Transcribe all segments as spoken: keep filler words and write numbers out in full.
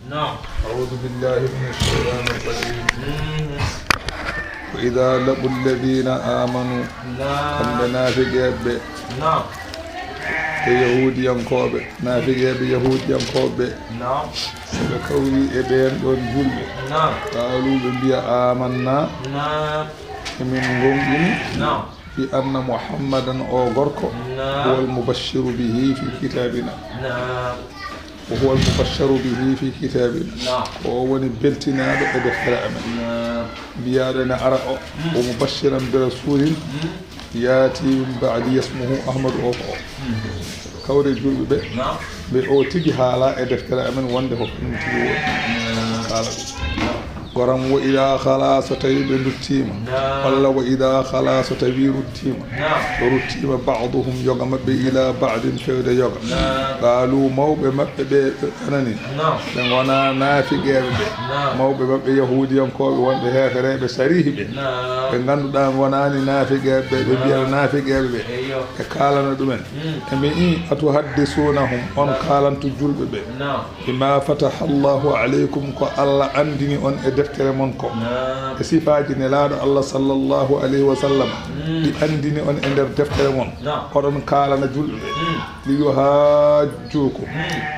Naam. أعوذ بالله من الشيطان الرجيم. Mm. وإذا لقوا الذين آمنوا. Naam. Kamɓe naafiqeeɓe. Naam. E yahuudiyankooɓe, naafiqeeɓe yahuudiyankooɓe. Naam. So ɓe kawri e ɓeen ɗoon julɓe. Naam. Qaaluu, ɓe mbiya, "Aamannaa." Naam. Emin ngoonɗini. Naam. Bi anna Muhammadan, oo gorko, naam, huwal mubashshiru bihi fi kitaabina. Naam. Wa huwal mubashsharu bihi fi kitaabina. Naam. Ko o woni beltinaaɗo e deftere amen. Naam. Mbiyaaɗo ene ara o, mm, wa mubashshiran bi rasuulin, mm, yaatii min ba'di yasmuhu Ahmadu, o ko o. Mm. Kawre julɓe ɓe, naam, ɓe o tigi haala e deftere amen wonde ko kañum tigi woni. Naam. Haala ɗum. Naam. Goram, wa idaa khalaa, so tawii ɓe nduttiima. Naam. Walla wa idaa khalaa, so tawii ruttiima. Naam. Ruttiima ba'duhum, yoga maɓɓe, ilaa ba'din, fewde yoga. Naam. Qaaluu, mawɓe maɓɓe ɓe, ɓe anani. Naam. Ɓe ngonaa naafiqeeɓe ɓe. Naam. Mawɓe maɓɓe yahuudiyankooɓe wonɓe heefereeɓe sariihi ɓe. Naam. Ɓe ngannduɗaa ngonaani naafiqeeɓe ɓe, ɓe mbiya, naam, naafiqeeɓe ɓe. Eyyo. Ɓe kaalana ɗumen. Mm. Ɓe mbi'i, "Atuhaddisuunahum, on, naam, kaalantu julɓe ɓe. Naam. Bimaa fataha Allaahu aleykum, ko Allah anndini on e deftere mon ko." Naam. E sifaaji Nelaaɗo Allah sallallahu alayhi wa sallam, mm, ɗi anndini on e nder deftere mon. Naam. Oɗon kaalana julɓe ɓe. Mm. Li yuhajjuukum.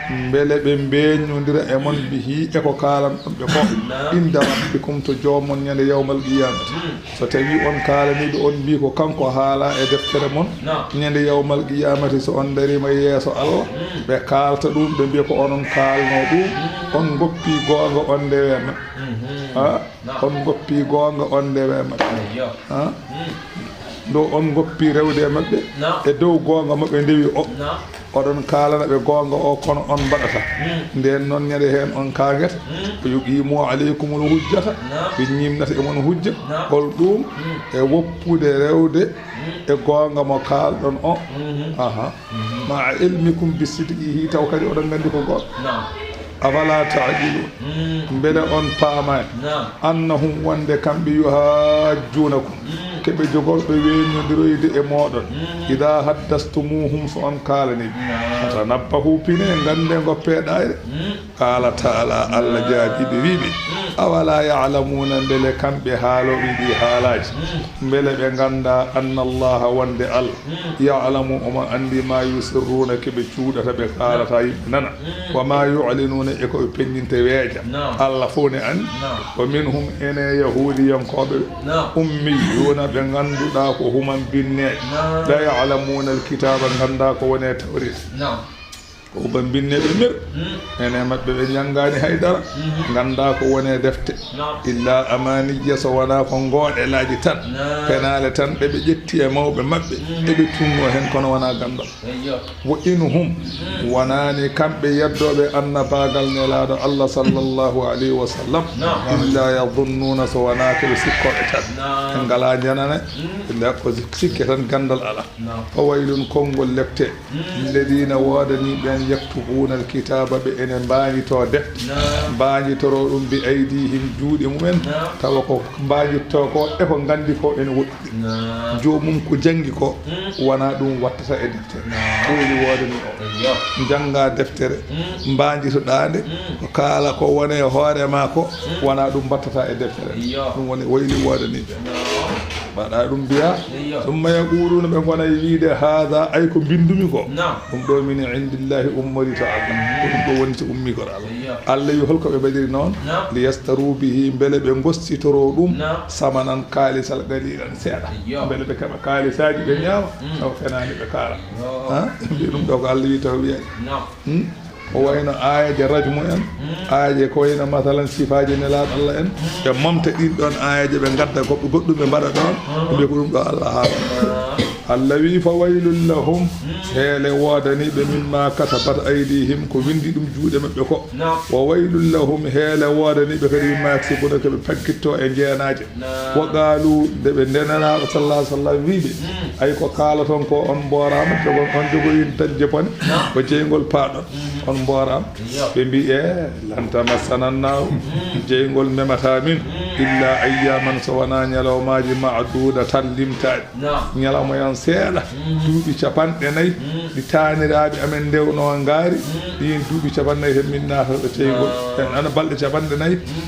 Mm. Mbele ɓe mbeeñondira e mon bihi, e ko kaalanɗon ɓe ko. Naam. Inda rabbikum, to joomon ñande yawmal qiyaamati. Mm. So tawii on kaalanii ɓe, on mbii ko kanko haala e deftere mon, naam, ñande yawmal qiyaamati, so on ndariima yeeso Allah, mm, ɓe kaalta ɗum, ɓe mbiya ko onon kaalnoo ɗum, mm, on ngoppii goonga on ndewe maɓɓe. Mhm. Ha? Naam. On ngoppii goonga on ndewe maɓɓe. Eyyo. Ha? Mm. Nde on ngoppii rewde e maɓɓe, naam, e dow goonga mo ɓe ndewi o. Naam. Oɗon kaalana ɓe goonga o, kono on mbaɗataa. Mm. Ndeen noon, ñande heen on kaangata, mm, ko yuqiimu aleykumul hujjata, naam, ɓe ñiimnata e mon hujja. Naam. Hol ɗum? Mm. E woppude rewde, mm, e goonga mo kaalɗon o. Mhm. Aha. Mhm. Ma'a ilmikum bi sidqihi, taw kadi oɗon nganndi ko goonga. Naam. Afalaa ta'qiluun? Mm. Mbele on paamaani? Naam. Annahum, wonde kamɓe, yuhajjuunakum, mm, keɓe jogorɓe weeñondiroyde e mooɗon. Mm. Idaa haddastumuuhum, so on kaalanii ɓe. Naam. Fatanabbahu, pinee, nganndee, ngoppee ɗaayre. Mm. Qaala ta'aalaa, Allah jaabii ɓe, wii ɓe, mm, awalaa ya'lamuuna, mbele kamɓe haalooɓe ɗii haalaaji, mm, mbele ɓe nganndaa, anna Allaaha, wonde Allah, mm, ya'lamu, omo anndi, maa yusirruuna, ko ɓe cuuɗata, ɓe kaalata yimɓe nana, mm, wa maa yu'linuuna, e ko ɓe peññinta weeja. Naam. Allah fof ne anndi. Naam. Wa minhum, ene yahuudiyankooɓe ɓe, naam, ummiyuuna, ɓe ngannduɗaa ko human binneeɓe. Naam. Laa ya'lamuuna al-kitaaba, nganndaa ko woni e Tawreeta. Naam. Ko human binneeɓe mer. Mm. Ene maɓɓe ɓe njanngaani hay dara. Mhm. Nganndaa ko woni e defte. Naam. Illaa amaaniyya, so wonaa ko ngoɗelaaji tan. Naam. Penaale tan ɗe ɓe ƴetti e mawɓe maɓɓe, mhm, ɗe ɓe tunnoo heen, kono wonaa ganndal. Eyyo. Wa in hum, mm, wonaani kamɓe yeddooɓe annabaagal Nelaaɗo Allah sallallahu alayhi wa sallam, naam, illaa yadunnuuna, so wonaa ko ɓe sikkooɓe tan. Naam. Ɓe ngalaa njanane, mm, ɓe nda ko sik-, sikke tan, ganndal alaa. Naam. Fa waylun, konngol lepte. Mm. Lilladiina, woodanii ɓeen, yaktubuuna alkitaaba, ɓe ene mbaañitoo defte. Naam. Mbaañitoroo ɗum bi aydiihim, juuɗe mumen. Naam. Tawa ko mbaañittoo ko e ko nganndi ko ene woɗɗi. Naam. Joomum ko janngi ko, mm, wonaa ɗum wattata e deftere. Naam. Wayli woodanii o. Eyyo. Njanngaa deftere, mm, mbaañjitoɗaa nde, mm, ko kaala ko woni e hoore maa ko, mm, wonaa ɗum mbattata e deftere. Eyyo. Ɗum woni wayli woodanii ɓe. Naam. Mbaɗa ɗum mbiya, eyyo, summa yaquluuna, ɓe ngona e wiide, haada, ay ko mbinndumi ko, naam, ɗum ɗo min indillaahi, ummori to Allah. Mm. Ko ɗum ɗo woni to ummi ko Allah. Eyyo. Allah wi hol ko ɓe mbaɗiri noon? Naam. Liyastaru bihi, mbele ɓe ngostitoro ɗum, naam, samanan, kaalisal, qaliilan, seeɗa. Eyyo. Mbele ɓe keɓa kaalisaaji, ɓe, mm, ñaama, mm, taw fenaani ɓe kaala. Yo. Ha? Mbiya ɗum ɗo ko Allah wi taw wiya. Naam. Hmm? Ko wayno aayeeje rajmu en, mm, aayeeje ko wayno, masalan, sifaaji Nelaaɗo Allah en, mm, ɓe momta ɗin ɗon aayeeje, ɓe ngadda goɗɗo, goɗɗum ɓe mbaɗa ɗon, mm, ɓe mbiya ko ɗum ɗo Allah haala. Ah. Allah wi, fa waylun lahum, mm, heele woodanii ɓe, mimma katabat aydihim, ko winndi ɗum juuɗe maɓɓe ko. Naam. Wa waylun lahum, heele woodanii ɓe kadi, mimma yaksibuna, ko ɓe paggitto e jeenaaje. Naam. Wa qaalu, nde ɓe, nde Nelaaɗo sallallahu alaihi wasallam wi ɓe, mm, ay ko kaalaton ko on mbooraama, jogo-, on jogoyi dañde bone, naam, ko jeyngol paaɗon. Mhm. On mboora am. Iyo. Ɓe mbi, "E, lan tamassana naaru." Mm. Jeyngol memata min. Mm. "Illa ayyaman", so wonaa ñalawmaaji, "ma'dudatan", limtaaɗi. Naam. Ñalawma yan seeɗa. Mm. Duuɓi capanɗe nayi. Mm. Ɗi taaniraaɓe amen ndewnoo ngaari. Mm. Ɗiin duuɓi capanɗe nayi tan min naatata jeyngol. Naam. En ana balɗe capanɗe nayi. Mm.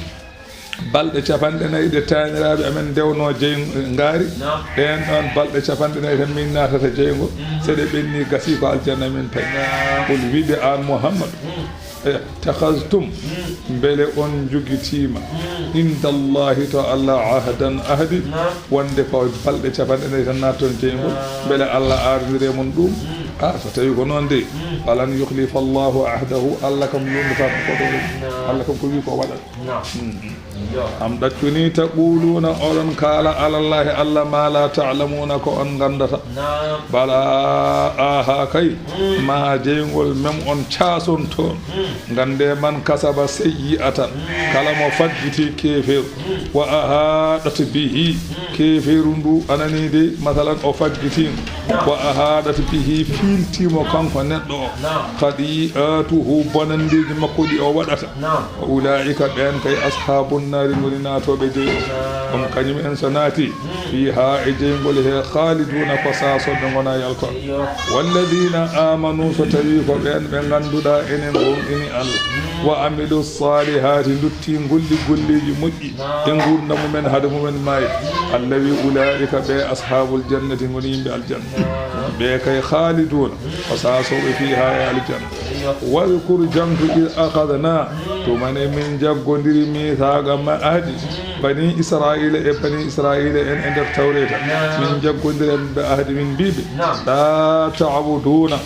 Balɗe capanɗe nayi ɗe taaniraaɓe amen ndewnoo jey ngaari. Naam. Ɗeen ɗoon balɗe capanɗe nayi tan min naatata jeyngol. Mhm. So ɗe ɓenni, gasii ko aljanna min tawi. Naam. Qul, wiɓe aan Muhammad, Mm. ittakhaztum, Mm. mbele on njogitiima, Mm. indallahi, to Allah, ahdan, ahdi, Naam. wonde ko balɗe capanɗe nayi tan naatton jeyngol? Naam. Mbele Allah aardinire mon ɗum? Mm. Ah, so tawi ko noon de, Mm. falan yukhlifa Allahu ahdahu, Allah kam lunndataa ko fodoore. Naam. Allah kam ko wi ko waɗat. Naam. Mm. Iyo. Am ɗaccunii, taquluuna, oɗon kaala, alallahi, Allah, ma la ta'lamuuna, ko on nganndata. Naam. Bala, aha kay, Mm. ma jeyngol mem on caason toon. Mm. Nganndee, man kasaba sayyi'atan, Mm. kala mo faggitii keefeeru, Mm. wa ahaɗat bihi, Mm. keefeeru ndu anani de, masalan, o faggitii ngu, Naam. wa ahaɗat bihi, fiiltii mo kanko neɗɗo o, Naam. khati'atuhu, bonanndeeji makko ɗi o waɗata. Naam. Wa ulaa'ika, ɓeen kay, ashaabun naari ngoni naatooɓe jeyngol. Naam. Ɗum kañum en so naati, Hmm. fiihaa, e jeyngol he, khaaliduuna, ko saasoɓe ngona yaltoɓe. Iyo. Walladiina aamanu, so tawi ko ɓeen ɓe ngannduɗaa enen gomɗini Allah. Hmm. Wa amilu saalihaati, ndutti golli golleeji moƴƴi. Naam. E nguurndam mumen hade mumen maayde. Hmm. Allah wi, ulaa'ika, ɓe, ashaabul jannati, ngoni yimɓe aljanna. Naam. Ɓe kay, khaaliduuna, ko saasoɓe, fiihaa, e aljanna. Iyo. Wadkur, jaŋtu, id akhadna, tuma nde min njaggondiri, mithaaqa, ma, ahdi, bani Israa'iila, e bani Israa'iila en e nder Tawreeta. Naam. Min njaggondiri e maɓɓe ahdi, min mbii ɓe, Naam. laa ta'buduuna,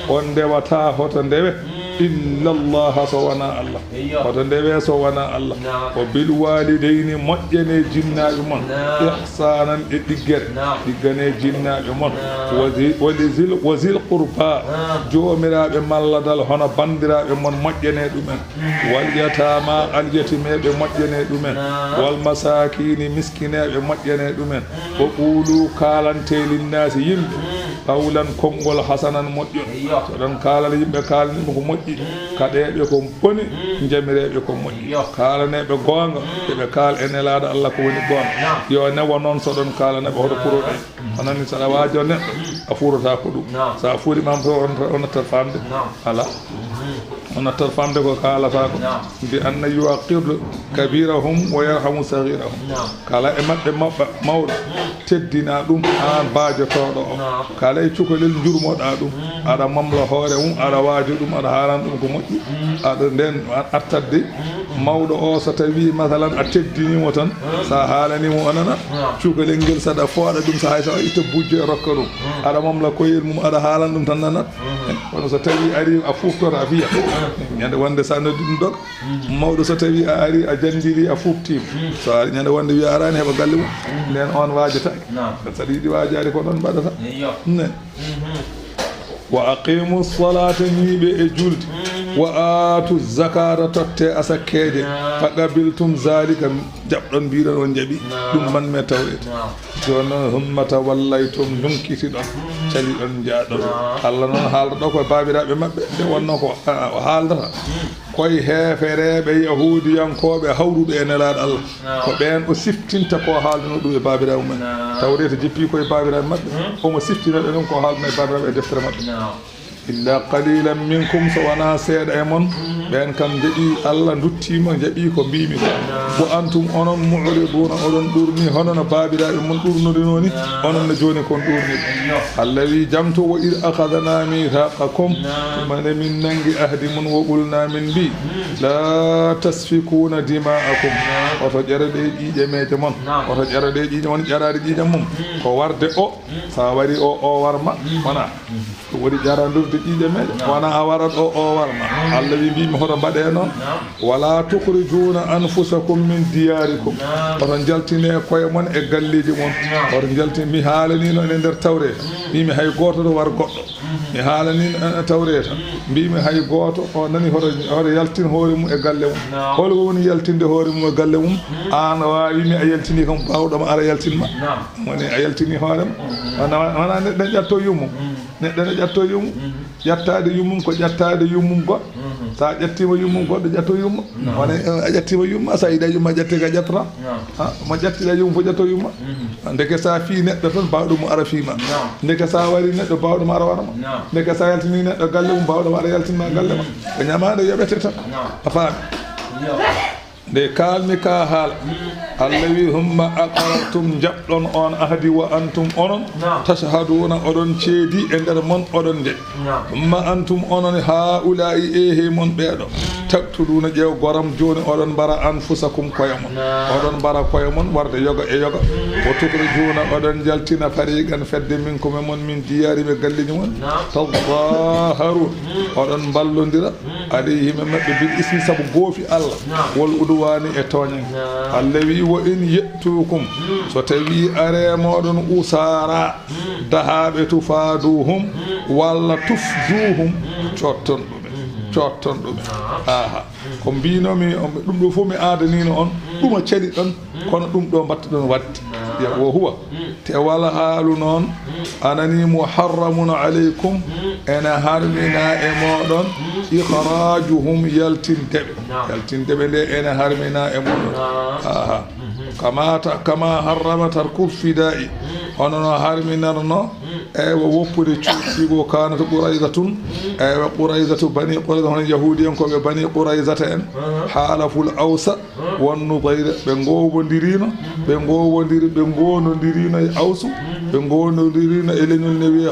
on ndewataa hoto ndewe, illa Allaha, so wonaa Allah. Iyo. Hoto ndewe so wonaa Allah. Naam. Wa bil waalidayni, moƴƴanee jinnaaɓe mon. Naam. Ihsaanan, e ɗiggere. Naam. Ɗigganee jinnaaɓe mon. Naam. Wa zi-, wa li zil, wa zil qurba. Naam. Joomiraaɓe malladal hono banndiraaɓe mon, moƴƴanee ɗumen. Mm. Wal yataama, alyatimeeɓe, moƴƴanee ɗumen. Naam. Wal masaakiini, miskineeɓe, moƴƴanee ɗumen. Mm. Wa quulu, kaalantee, linnaasi, yimɓe, Mm. qawlan, konngol, hasanan, moƴƴol. Iyo. So oɗon kaalana yimɓe, kaalanii ɓe ko moƴƴi. Mm. Kaɗee ɓe ko boni, Mm. njamireeɓe ko moƴƴi. Iyo. Kaalaneeɓe goonga, Mm. yo ɓe kaal e Nelaaɗo Allah ko woni goonga. Naam. Yo newo noon so oɗon kaalana ɓe hoto kuroɗen. Mm. Onon ni, so aɗa waajo neɗɗo, Mm. a fuurata ko ɗum. Naam. So a fuuriima, on, on nattat faamde. Naam. Alaa. Mm-hmm. On nattat faamde ko kaalata ko. Naam. Bi anna yuwaqqiru kabirahum wa yarhamu saghirahum. Naam. Kala e maɓɓe maɓɓa mawɗo, Mm. teddina ɗum, aan baajotooɗo o. Naam. Kala e cukalel njurmoɗaa ɗum, Mm. aɗa mamla hoore mum, aɗa waajo ɗum, aɗa haalana ɗum ko moƴƴi. Mm. Aɗa ndeen a-, artadde, Mm. mawɗo o, so tawi, masalan, a teddiniimo tan, Mm. so a haalaniimo o nana, Naam. cukalel ngel, so aɗa fooɗa ɗum, so hay so a itta bujjo e rokka ɗum, Mm. aɗa mamla koyel mum, aɗa haalana ɗum tan nanat. Mm. Kono so tawi ari a fuuftora, a fiya. Mm. Ñande wonde so a noddi ɗum dog, Mm. mawɗo, so tawi a ari, a janndiri, a fuuftiima. Mm. So ari ñande wonde wiya araani heɓa galle mum. Mm. Nden on waajataake. Naam. So aɗa yiɗi waajaade ko ɗon mbaɗata. Iyo. Ne. Mhm. Wa aqimu salata, ñiiɓe e julde. Mhm. Wa aatu zakata, totte asakkeeje. Naam. Fa qabiltum zalika, jaɓɗon, mbiɗon on jaɓi. Naam. Ɗum man me tawreta. Naam. Jooni noon, humma tawallaytum, ndunkitiɗon, Mhm. caliɗon, njaaɗon. Naam. Allah noon haalda ɗo ko e baabiraaɓe maɓɓe, nde wonnoo ko, a, o haaldata. Mhm. Koye heefereeɓe yahuudiyankooɓe hawruɓe e Nelaaɗo Allah. Naam. Ko ɓeen o siftinta ko haalduno ɗum e baabiraaɓe mumen. Naam. Tawreeta jippii ko e baabiraaɓe maɓɓe. Mhm. Omo siftina ɓe ɗum ko haalduno e baabiraaɓe e deftere maɓɓe. Naam. Illa qalilan minkum, so wonaa seeɗa e mon. Mhm. Ɓeen kam njaɓii Allah, nduttiima, njaɓii ko mbiimi ko. Naam. Wa antum, onon, mu'riduuna, oɗon ɗuurni, hono no baabiraaɓe mon ɗuurnorinoo ni, Naam. onon ne jooni kon ɗuurni. Iyo. Allah wi, jaŋto, wa id akhadna mithaqakum, Naam. tuma nde min nanngi ahdi mon, wa qulna, min mbi, Hmm. la tasfikuuna dima'akum, Naam. oto ƴara ɗe ƴiiƴe meeje mon, Naam. oto ƴara ɗe ƴiiƴe mon, ƴaraade ƴiiƴam mum, Hmm. ko warde o, Hmm. so a wari o, o war ma, Hmm. wona. Hmm. Ɗum woni ƴarandirde ƴiiƴe meeje, Naam. wona a warat o, o war ma. Hmm. Allah wi, mbiimi, hoto mbaɗe noon. Naam. Wala tukhrijuuna anfusakum min diyaarikum. Naam. Oto njaltine koye mon e galleeji mon. Naam. Oto njalti-, mi haalaniino ene nder Tawreeta. Hmm. Mbiimi hay gooto to war goɗɗo. Mi haalanii, eh, Tawreeta. Mbiimi hay gooto o nani hoto, hoto yaltin hoore mum e galle mum. Naam. Hol ko woni yaltinde hoore mum e galle mum? Hmm. Aan a waawi mi a yaltinii kam baawɗo ma ara yaltin ma. Naam. Woni a yaltinii hoore ma. Hmm. Wona, wona neɗɗo ne ƴatto yummum. Hmm. Neɗɗo ne ƴatto yummum. Hmm. Ƴattaade yummum ko ƴattaade yummum goɗɗo. Hmm. So a ƴettiima yumma, goɗɗo ƴetto yumma. Wona, eh, a ƴettiima yumma, so a yiɗaa yumma ƴettee, ka ƴettotaa. Ah, mo ƴettiɗaa yumma fof ƴetto yumma. Ndeke so a fii neɗɗo tan, baawɗo mo ara fii ma. Ndeke so a warii neɗɗo, baawɗo mo ara wara ma. Ndeke so a yaltinii neɗɗo galle mum, baawɗo mo ara yaltin ma galle ma. Ko ñamaande yoɓete tan. A faami? Nde kaalmi ka haala. Allah wi, "Humma aqrartum, jaɓɗon on ahdi, wa antum onon, tashhaduuna, oɗon ceedi e nder mon, oɗon njeɗi." Naam. "Humma antum onon, haa'ulaa'i, e he mon ɓeeɗo, taqtuluuna, ƴeew goram jooni, oɗon mbara anfusakum koye mon. Naam. Oɗon mbara koye mon warde yoga e yoga. Wa tukhrijuuna, oɗon njaltina fariqan fedde minkum e mon min diyaari ɓe galleeji mon. Naam. Tadaaharuun, oɗon mballondira alayhim e maɓɓe bil ismi sabu goofi Allah. Naam. Wal udwaani e tooñange." Naam. Allah wi, "Wa in ye'tuukum, so tawi are mooɗon usaara, dahaaɓe tufaaduhum, walla tufduhum, cootton ɗumen, cootton ɗumen." Aha. Ko mbinomi on, ɗum ɗo fof mi aadaniino on, ɗuma caliɗon, kono ɗum ɗo mbattuɗon waɗde. Ya, wo huwa. Te wala haalu noon, anani muharramun alaykum, ene harmina e mooɗon, ikhraajuhum, yaltinde ɓe. Yaltinde ɓe nde ene harmina e mooɗon. Aha. Kama ta-, kama harrama tarkul fidaa'i, hono no harminarno, eywa, woppude cuuɗi, sigo kanat Qurayzatun, eywa, Qurayzatu, Bani Qurayza, hono Yahuudiyankooɓe Bani Qurayzata en, haalaful Awsa wan Nudayra, ɓe ngowondirino, ɓe ngowondiri, ɓe ngonondirino e Awsu, ɓe ngonondirino e leñol ne wiye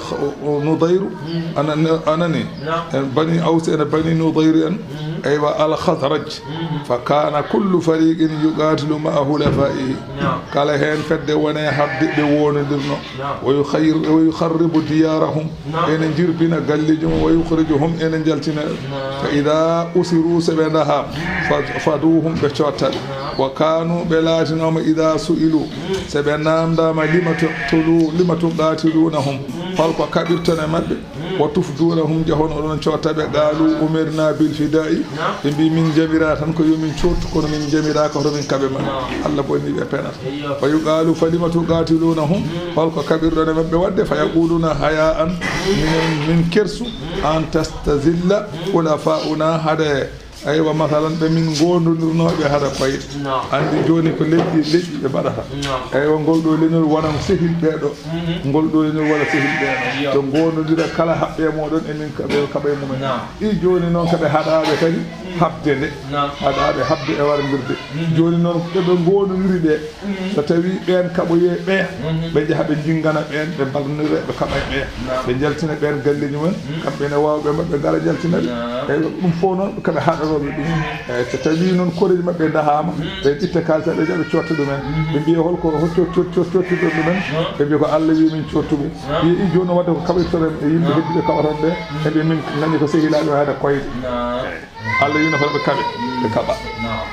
Nudayru, ana-, anani, en Bani Awsi en e Bani Nudayri en, eywa, al Khazraj. Fa kana kullu fariqin yuqatilu ma'a hulafa'ihi. Naam. Kala heen fedde wone habde ɓe wonondirno. Naam. Wa yukhayr-, wa yukharribu diyarahum. Naam. Ene jirbina galleeji mum, wa yukhrijuhum, ene jaltina. Naam. Fa idha usiru, so ɓe ndaha, fa-, faduhum, ɓe cotta ɓe. Naam. Wa kanu, ɓe laatinooma, idha su'ilu, so ɓe namdama, lima tuqtulu-, lima tuqatilunahum, holko kaɓirton e maɓɓe? Wa tufdunahum, jahon oɗon cotta ɓe. Qalu umirna bil fida'i, ɓe mbi min jamira tan ko yo min cottu, kono min jamiraaka hoto min kaɓe maɓɓe. Allah bonni ɓe, penata. Wa yuqalu falima tuqatilunahum, holko kaɓirɗon e maɓɓe waɗde? Fa yaquluna haya'an, minen min kersu, an tastazilla khulafa'una, hade Aywa, masalan, ɓe min ngondondirnooɓe hara koyɗe. Naam. Anndi jooni ko leƴƴi, leƴƴi ɓe mbaɗata. Naam. Aywa, ngol ɗo leñol wona sehil ɓee ɗo. Mhm. Ngol ɗo leñol wona sehil ɓee ɗo. Iyo. Ɓe ngondondira kala haɓɓe mooɗon e min ka-, ɓe kaɓa e mumen. Naam. I jooni noon ka ɓe haɗaaɓe kadi haɓde nde. Naam. Haɗaaɓe haɓde e warndirde. Mhm. Jooni noon ɓe ɓe ngondondiri ɓe. Mhm. So tawii ɓeen kaɓoyee ɓee, mhm, ɓe njaha ɓe njinnggana ɓeen, ɓe mbarnira, ɓe kaɓa e ɓeen. Naam. Ɓe njaltina ɓeen galleeji mumen, mhm, kamɓe ne waawɓe maɓɓe ngara njaltina ɓe. Naam. Eywa, ɗum fof noon ko ɓe haɗanooɓe ɗum. Mhm. Eyi, so tawii noon koreeji maɓɓe ndahaama, mhm, ɓe itta kaalis ɓe njaha ɓe cotta ɗumen. Mhm. Ɓe mbiya hol ko, hol cot-, cot-, cot-, cottirɗon ɗumen? Naam. Ɓe mbiya ko Allah wii min cottu ɗum. Naam. Wiya i jooni waɗde ko kaɓirtoɗen e yimɓe, naam, hedduɓe kaɓaton ɓe, mhm, eɓe min nani ko sehilaaɓe haade koyɗe. Naam. Eyi. Allah wii no hoto ɓe kaɓe, ɓe kaɓa. Naam.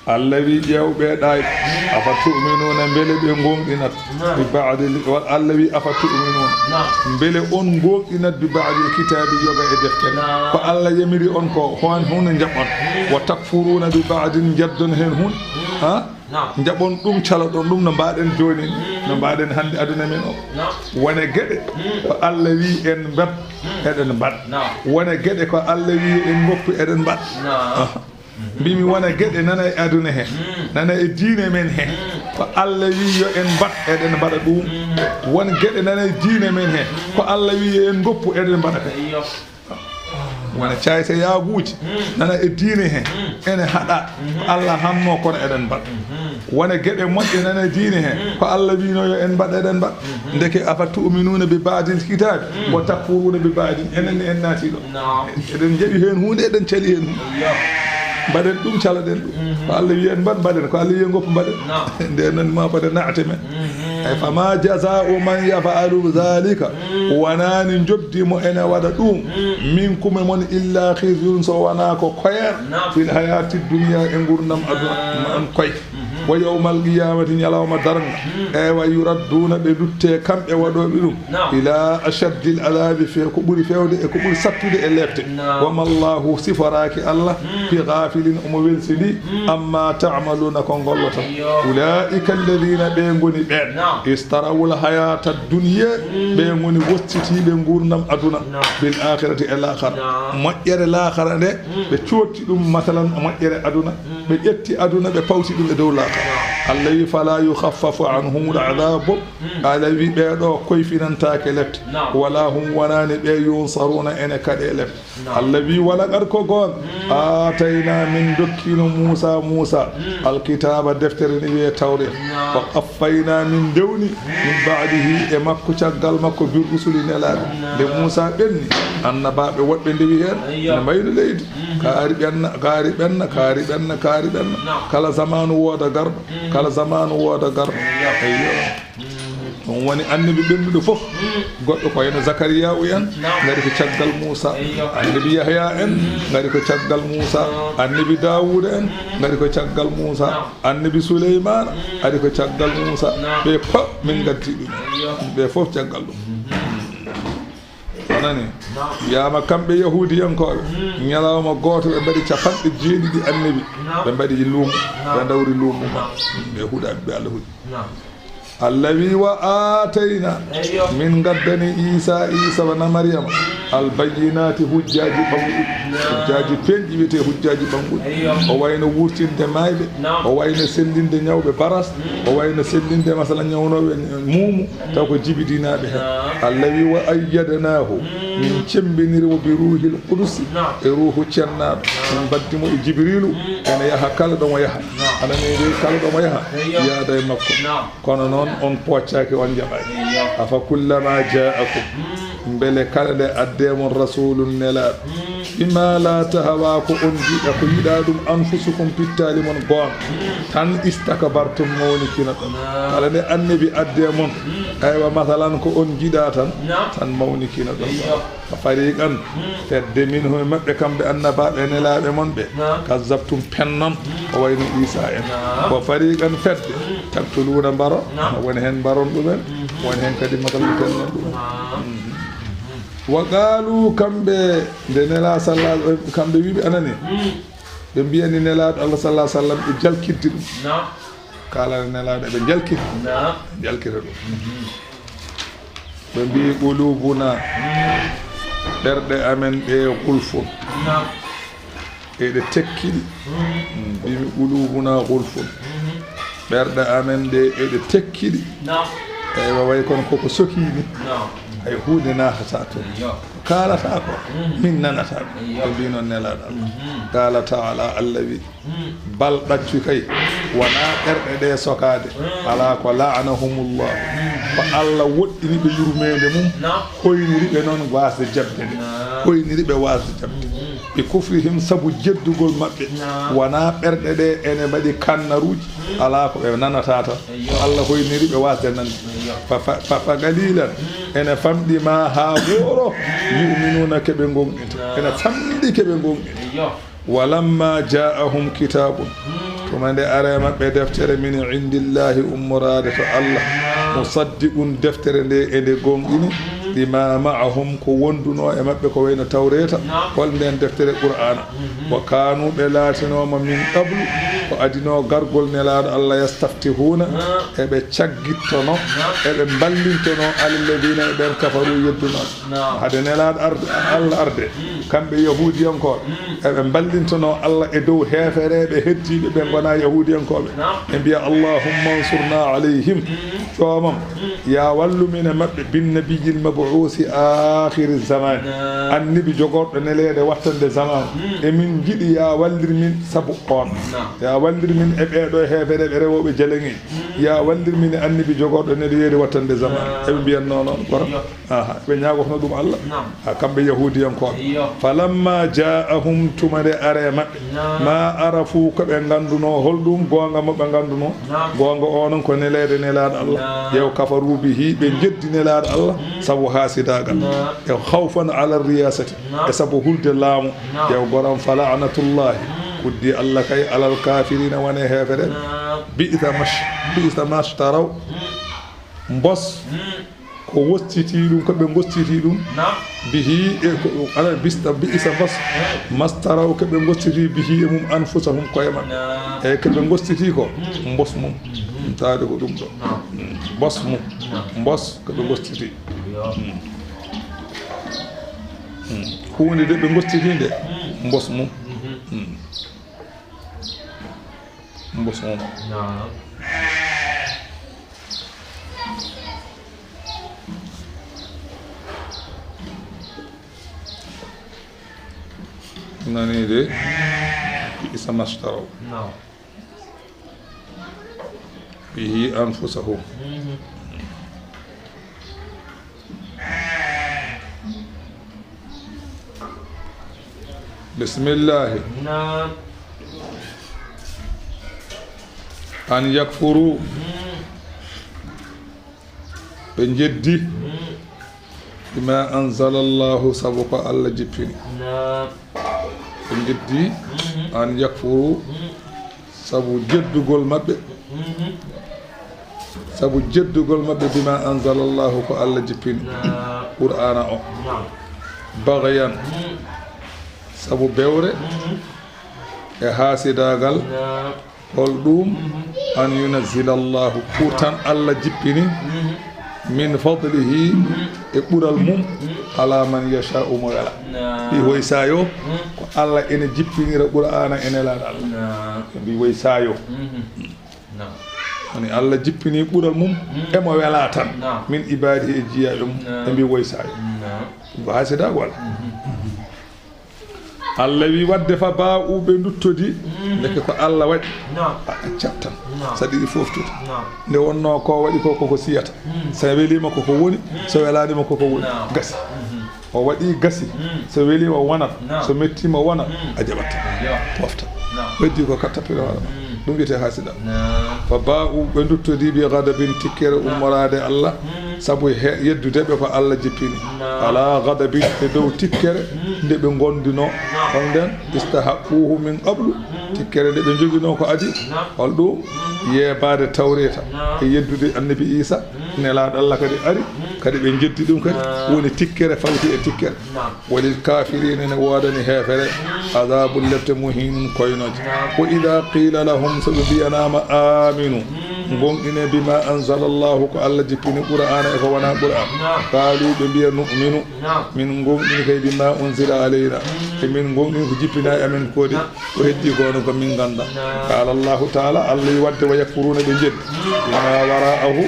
Allah wi, ƴeew ɓe ɗaay. Afa tu'minuuna, mbele ɓe gooŋɗinat? Naam. Bi ba'dil, wa-, Allah wi, afa tu'minuuna? Naam. Mbele on gooŋɗinat bi ba'dil kitaabi, yoga e deftere? Naam. Ko Allah yamiri on ko, hon huunde njaɓon. Wa takfuruuna bi ba'din, njaddon heen huunde. Ha? Naam. Njaɓon ɗum, caloɗon ɗum no mbaɗen jooni ni, no mbaɗen hannde aduna men o. Naam. Wone geɗe, ko Allah wi en mbaɗ, eɗen mbaɗ. Naam. Wone geɗe, ko Allah wi en ngoppu, eɗen mbaɗ. Naam. Aha. Mbimi wona geɗe nana e aduna he, mm, nana e diine men he, mm, ko Allah wi yo en mbaɗ, eɗen mbaɗa ɗum. Mm. Won geɗe nana e diine men he, mm, ko Allah wi yo en ngoppu, eɗen mbaɗa kadi. Iyo. Wona caayse yaaguuji, mm, nana e diine he, mm, ene haɗa, mm, ko Allah hanno kono eɗen mbaɗa. Mm. Wona geɗe moƴƴe nana e diine he, mm, ko Allah wino yo en mbaɗ, eɗen mbaɗ. Mm. Ndeke afa tu'minuuna bi ba'dil kitaabi, mm, wa takfuruuna bi ba'din. Enen ne en naati ɗo. Naam. Eɗen njaɓi heen huunde, eɗen cali heen huunde. Iyo. Mbaɗen ɗum, calaɗen ɗum. Mhm. Ko Allah wi en mbaɗ, mbaɗen. Ko Allah wi en ngoppu, mbaɗen. Naam. Nden noon ma fode naate men. Mhm. Ay, fama jazaa'u man yaf'alu zaalika. Mhm. Wonaani njoɓdi mo ene waɗa ɗum. Mhm. Minkum e mon illa khizyun, so wonaa ko koyeer. Naam. Fil hayaati dunya, e nguurndam aduna. Naam. Ma an koy. Mhm. Wa yawmal qiyamati, ñalawma darnga. Ewa, yuradduuna, ɓe lutte kamɓe waɗooɓe ɗum. Naam. Ila ashaddil adhabi, fe ko ɓuri fewde e ko ɓuri sattude e lepte. Naam. Wa mallahu, siforaaki Allah, bi ghafilin, omo welsindi, amma ta'maluna, ko ngollota. Iyo. Ulaika alladhina, ɓe ngoni ɓeen. Naam. Ishtarawul hayata dunya, ɓe ngoni woccitiiɓe nguurndam aduna, naam, bil akhirati, e laakhara. Naam. Moƴƴere laakhara nde, ɓe cotti ɗum, masalan, moƴƴere aduna, ɓe ƴetti aduna, ɓe pawti ɗum e dow laakhara. Allah wi, fala yukhaffafu anhumul adhabu. Allah wi, ɓee ɗo koyfinantaake lepte. Naam. Wala hum, wonaani ɓe, yunsaruna, ene kaɗe lepte. Naam. Allah wi, walaqad, ko goonga, aatayna, min dokkino Muusa, Muusa, alkitaaba, deftere nde wiyee Tawreeta. Naam. Wa qaffayna, min ndewni, min ba'dihi, e makko, caggal makko, bir rusuli, nelaaɓe. Naam. Nde Muusa ɓenni, annabaaɓe woɗɓe ndewi heen, ayyo, ne mbayni leydi. Kaari ɓenna, kaari ɓenna, kaari ɓenna, kaari ɓenna. Naam. Kala zamaanu wooda garɗo, kala zamaanu wooda garɗo. Ayyo. Ɗum woni annabi ɓennuɗo fof. Goɗɗo ko wayno Zakariya en, naam, ngari ko caggal Muusa. Ayyo. Annabi Yahya en, ngari ko caggal Muusa. Naam. Annabi Daawuda en, ngari ko caggal Muusa. Naam. Annabi Suleymaana, ari ko caggal Muusa. Naam. Ɓe fof min ngaddi ɗum. Ayyo. Ɓe fof caggal ɗum. A nani? Naam. Wiyaama kamɓe Yahuudiyankooɓe, ñalawma gooto ɓe mbaɗi capanɗe jeeɗiɗi annabi. Naam. Ɓe mbaɗi luumo, naam, ɓe ndawri luumo ma. Naam. Ɓe huɗa ɓe Allah huɗi. Naam. Allah wi, wa aatayna, eyyo, min ngaddani Iisa, Iisa wona Maryama, al bayyinaati, hujjaaji ɓannguɗi, naam, hujjaaji peeñɗi, wiyetee hujjaaji ɓannguɗi. Eyyo. O wayno wurtinde maayɓe, naam, o wayno sellinde ñawɓe baras, mm, o wayno sellinde, masala, ñawnooɓe muumu, taw ko jibidinaaɓe heen. Naam. Allah wi, wa ayyadnaahu, mm, min cemmbiniri mo bi ruuhil qudusi, naam, e ruuhu cennaaɗo. Naam. Min mbaddi mo e Jibriilu, mm, ene yaha kala ɗo mo yaha. Naam. Anani de, kala ɗo mo yaha, eyyo, yaada e makko. Naam. Kono noon, on pooccaaki, on njaɓaaki. Eyyo. Afa kullama jaakum, mm, mbele kala nde addee mon rasulun, nelaaɗo, mm, bima la tahawa, ko on njiɗa, ko yiɗa ɗum, anfusukum, pittaali mon goonga, mm, tan, istakbartum, mawnikino ɗon. Naam. Kala nde annabi addee mon, mm, aywa, masalan, ko on njiɗa tan, naam, tan mawnikino ɗon. Eyyo. Wa fariqan, mm, fedde minhum, e maɓɓe kamɓe annabaaɓe e nelaaɓe mon ɓe, naam, kazzabtum, pennon, mm, ko wayno Iisa en. Naam. Wa fariqan, fedde, mm, taqtuluuna, mbaro, naam, woni heen mbaron ɗumen, mm, woni heen kadi, masala, pennon ɗumen. Naam. Mm. Wa qaalu, kamɓe, nde Nelaa salla-, kamɓe wiɓe anani, mm, ɓe mbiyani Nelaaɗo Allah salla sallam ɓe jalkidde ɗum. Naam. Kala Nelaaɗo ɓe jalkita. Naam. Ɓe jalkita ɗum. Mhm. Ɓe mbi, qulubuna, mm, ɓerɗe amen ɗe, gulfun. Naam. Eɗe tekkiɗi. Mm. Mm, mbi mi, qulubuna gulfun. Mhm. Ɓerɗe amen ɗe eɗe tekkiɗi. Naam. Eywa, way kono koko sokiini. Naam. Hay huunde naatata toon. Eyyo. Ko kaalata ko, mm, min nanata ɗum. Eyyo. Ko mbi noon Nelaaɗo Allah. Mhm. Qaala taala, Allah wi, mm, bal, ɗaccu kay, wonaa ɓerɗe ɗe sokaade. Mm. Alaa ko, la'anahumullah. Mm. Ko Allah woɗɗini ɓe yurmeende mum. Naam. Hoyniri ɓe noon waasde jaɓde nde. Naam. Hoyniri ɓe waasde jaɓde. Mm. Bi kufrihim, sabu jeddugol maɓɓe. Naam. Wonaa ɓerɗe ɗe ene mbaɗi kannaruuji. Alaa ko ɓe nanata tan. Eyyo. Allah hoyniri ɓe waasde nande. Eyyo. Fa, fa, fa, fa qalilan. Mm. Ene famɗi ma haa wooro. Mm. Yu'minuuna, ke ɓe ngoonɗinta. Naam. Ene famɗi ke ɓe ngoonɗinta. Eyyo. Walamma jaa'ahum kitaabun. Mm. Tuma nde ari e maɓɓe deftere min indillahi, ummoraade to Allah. Naam. Musaddiqun, deftere nde ene goonɗini. Mm. Lima ma'ahum, ko wondunoo e maɓɓe ko wayno Tawreeta. Naam. Hol ndeen deftere Qur'aana. Mhm. Wa kaanu, ɓe laatinooma, min qablu, ko adinoo gargol Nelaaɗo Allah, yastaftihuuna, ah, eɓe caggittono, naam, eɓe mballintono, alalladina, e ɓeen kafaru, yeddunooɓe. Naam. Hade Nelaaɗo arde, Allah arde, mm, kamɓe Yahuudiyankooɓe, mm, eɓe mballintono Allah e dow heefereeɓe heddiiɓe ɓe ngonaa Yahuudiyankooɓe. Naam. Ɓe mbiya, Allahumma ansurna alayhim, mm, joomam, mm, yaa wallu min e maɓɓe, bin nabiyil mabuusi aakhiri zaman. Naam. Annabi jogorɗo neleede wattande zaman. Mm. Emin njiɗi yaa wallir min sabu on. Naam. Yaa wallir min e ɓee ɗoo heefereeɓe rewooɓe jaleŋeeji. Mm. Yaa wallir min e annabi jogorɗo neleede wattande zaman. Naam. Eɓe mbiyatnoo noon, kono, aha, ɓe ñaagotno ɗum Allah. Naam. Ha, kamɓe Yahuudiyankooɓe. Iyo. Falamma jaa'ahum, tuma nde ari e maɓɓe. Naam. Ma arafu, ko ɓe nganndunoo, holɗum goonga mo ɓe nganndunoo? Naam. Goonga o noon ko neleede Nelaaɗo Allah. Naam. Yew kafaru bihi, ɓe njeddi Nelaaɗo Allah, mm, sabu haasidaagal. Naam. E khawfan ala riyasati, naam, e sabu hulde laamu. Naam. Yew goram, fa la'natullahi, mm, kuddi Allah kay, alal kafirina, wone heefere. Naam. Bi'sa mash-, bi'sa mashtaraw. Mbos. Ko wostiti ɗum, ko ɓe ngostiti ɗum. Naam. Bihi, e ko, ala bista, bi'sa mbos. Mashtaraw, ko ɓe ngostiti bihi e mum anfusahum koye maɓɓe. Naam. E ko ɓe ngostiti ko mbos mum. Taade ko ɗum ɗo. Naam. Mbos mum. Naam. Mbos ko ɓe ngostiti. Yo. Huunde de ɓe ngostiti nde. Mbos mum. Mbos mum. Naam. Nani de, bi'sa mashtaraw. Naam. Bihi anfusahum. Bismillahi. Naam. An yakfuru. Ɓe jeddi. Bima anzalallahu, sabu ko Allah jippini. Naam. Ɓe jeddi. An yakfuru. Sabu jeddugol maɓɓe. Sabu jeddugol maɓɓe bima anzalallahu, ko Allah jippini. Naam. Qur'aana o. Naam. Baghyan. Sabu bewre. E haasidaagal. Naam. Hol ɗum? An yunazzila Allahu, pour tan Allah jippini, min fadlihi, e ɓural mum, ala man yasha'u, mo wela. Mbi woy sayo, ko Allah ene jippinira Qur'aana e Nelaaɗo Allah. Mbi woy sayo. Woni Allah jippini ɓural mum, emo wela tan. Min ibadihi, e jiyaaɓe mum, ɓe mbi woy sayo. Ɗum ko haasidaagu wala? Allah wi wadde fa ba'u, ɓe nduttodi. Ndeke ko Allah waɗi. Naam. A accat tan. Naam. Sa ɗiɗi foftude. Naam. Nde wonno ko waɗi ko, koko siyata. Sa welima koko woni, so welanima koko woni. Naam. Gasi. O waɗi gasi. So welima wonat. Naam. So mettima wonat. A jaɓat tan. Yo. Pofta. Naam. Weddi ko katta pire wala. Ɗum wiyete hasida. Naam. Fa ba'u, ɓe nduttodi bi ghadabin, tikkere ummoraade Allah. Sabu he-, yeddude ɓe ko Allah jippini. Naam. Ala ghadabin, e dow tikkere nde ɓe ngondino. Naam. On nden, istahaqquhu min qablu, tikkere nde ɓe njogino ko adi. Naam. Hol ɗum? Yeebaade Tawreeta. Naam. E yeddude Annabi Iisa, Nelaaɗo Allah kadi ari, kadi ɓe jeddi ɗum kadi. Naam. Woni tikkere fawti e tikkere. Naam. Walil kaafiriina, ene woodani heefere, azaabun, lepte, muhiinun, koynooje. Naam. Wa idaa qiila lahum, so ɓe mbiyanaama, aaminu, ngonɗine, bimaa anzala Allaahu, ko Allah jippini, Qur'aana e ko wonaa Qur'aan. Naam. Qaaluu, ɓe mbiya, nu'minu, naam, min ngonɗini kay, bimaa unzila alaynaa, e min ngonɗini ko jippinaa e amen ko de, naam, ko heddii ko, onon ko min nganndaa. Naam. Qaala Allaahu ta'aalaa, Allah wi wadde, wa yakfuruuna, ɓe jeddi, bimaa waraa'ahu,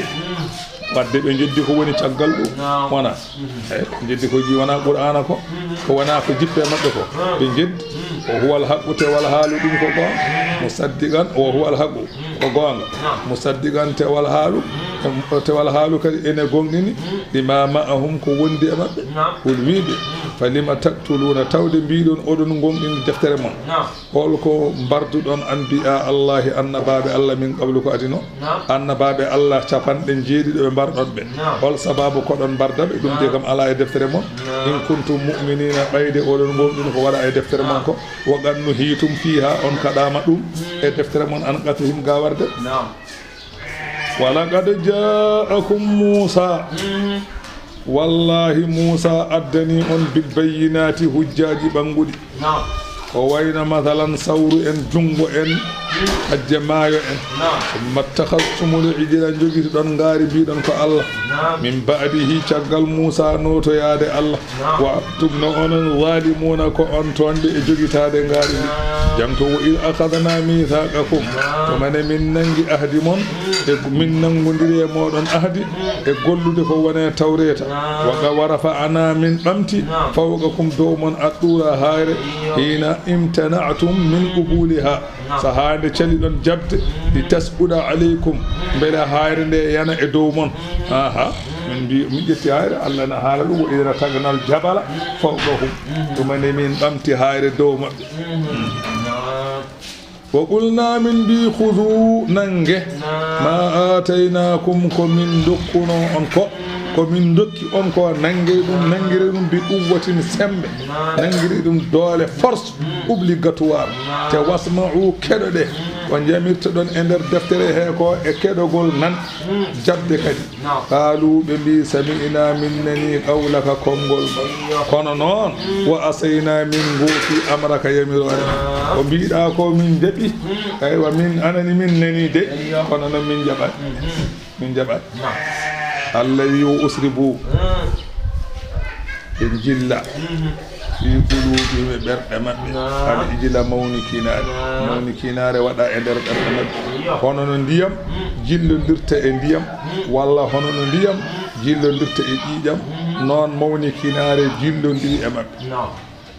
wadde ɓe jeddi ko woni caggal ɗum. Naam. Wonaa. Mhm. Eyi, ɓe jeddi ko ji wonaa Qur'aana ko, mhm, ko wonaa ko jippe maɓɓe ko. Mhm. Ɓe jeddi. Mhm. Wa huwal haqqu, tewal haalu ɗum ko goonga. Mhm. Musaddiqan, wa huwal haqqu, mhm, ko goonga. Naam. Musaddiqan, tewal haalu, mhm, tewal haalu kadi ene gonɗini. Mhm. Bimaa ma'ahum, ko wondi e maɓɓe. Naam. Qul, wi ɓe, mhm, falima taqtuluuna, tawde mbiɗon oɗon gonɗini deftere mon. Naam. Hol ko mbarduɗon anbiyaa Allaahi, annabaaɓe Allah, min qablu, ko adino? Naam. Annabaaɓe Allah capanɗe jeeɗiɗo ɓe mbarɗon ɓe. Naam. Hol sabaabu koɗon mbarda ɓe? Ɗum de, naam, kam alaa e deftere mon. Naam. In kuntum mu'miniina, ɓayde oɗon ngonɗini ko waɗa e deftere mon ko. Naam. Wa qad nuhiitum fiihaa, on kaɗaama ɗum e deftere mon, an qatlihim, ga warde. Naam. Wa laqad jaa'akum Muusaa. Mhm. Wallaahi, Muusaa addanii on bil bayyinaati, hujjaaji ɓannguɗi. Naam. Ko wayno, masalan, sawru en, junngo en, hajja maayo en. Naam. Summa ittakhadhtumul ijla, njogitiɗon ngaari, mbiɗon ko Allah. Naam. Min ba'dihi, caggal Muusaa nootoyaade Allah. Naam. Wa antum, no onon, zaalimuuna, ko on tooñɓe e jogitaade ngaari ndi. Naam. Jangto, wa iz akhadhnaa miithaaqakum. Naam. Tuma ne min nanngi ahdi mon, mm, e min nanngondiri e mooɗon ahdi, mm, e gollude ko woni e Tawreeta. Naam. Wa qa-, wa rafa'naa, min ɓamti, naam, fawqakum, dow mon, at-tuura, haayre, iyo, hiina imtana'tum min, mm, qubuulihaa. Naam. Sahaa nde caliɗon jaɓde, mm, li tasquda alaykum, mm, mbele haayre nde yana e dow mon. Mm. Aha. Min mbi-, min ƴetti haayre, Allah na haala ɗum, wa iz nataqnal jabala fawqahum. Mm. Tuma nde min ɓamti haayre dow maɓɓe. Mm. Naam. Wa qulnaa, min mbi, khudhu, nannge, naam, maa aataynaakum, ko min ndokkunoo on ko, ko min ndokki on ko, nannge ɗum, nanngire ɗum, bi quwwatin, semmbe, naam, nanngire ɗum doole, force, mm, obligatoire. Naam. Te wasma'u, keɗoɗe, mm, On yamirta ɗon e nder deftere he ko e keɗogol nan, mm, jaɓde kadi. Naam. Qaalu, ɓe mbi, sami'na, min nani qawlaka konngol ma. Eyyo. Kono noon, mm, wa asayna, min ngoofi amraka, yamiroore ma. Naam. Ko mbiɗa ko min jaɓi. Mm. Aywa, min anani min nani de. Eyyo. Kono noon min jaɓat. Mhm. Min jaɓat. Naam. Allah wi, wa usribu. Mm. Ɓe jilla. Mhm. Fi qulubihim, e ɓerɗe maɓɓe. Naam. Al ijla, mawnikinaare. Naam. Mawnikinaare waɗa e nder ɓerɗe maɓɓe. Iyo. Hono no ndiyam, mm, jillondirta e ndiyam, mm, walla hono no ndiyam, mm, jillondirta e ƴiiƴam, mm, noon mawnikinaare jillondiri e maɓɓe. Naam.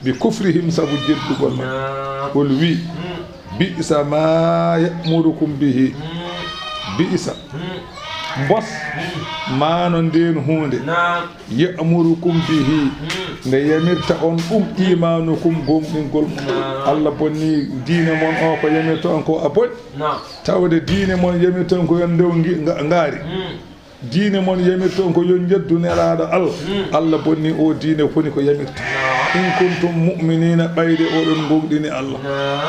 Bi kufrihim, sabu jeddugol maɓɓe. Naam. Qul, wi, mm, bi'sa ma ya'murukum bihi. Mm. Bi'sa. Mm. Mbos. Mm. Maano ndeen huunde. Naam. Ya'murukum bihi. Mm. Nde yamirta on ɗum, imanukum, gomɗingol mum. Naam. Allah bonni diine mon o, ko yamirta on ko a boni. Naam. Tawde diine mon yamirta on ko yon ndew ngi-, nga-, ngaari. Mm. Diine mon yamirta on ko yon njeddu Nelaaɗo Allah. Mm. Allah bonni o diine, koni ko yamirta. Naam. In kuntum mu'minina, ɓayde oɗon gomɗini Allah. Naam.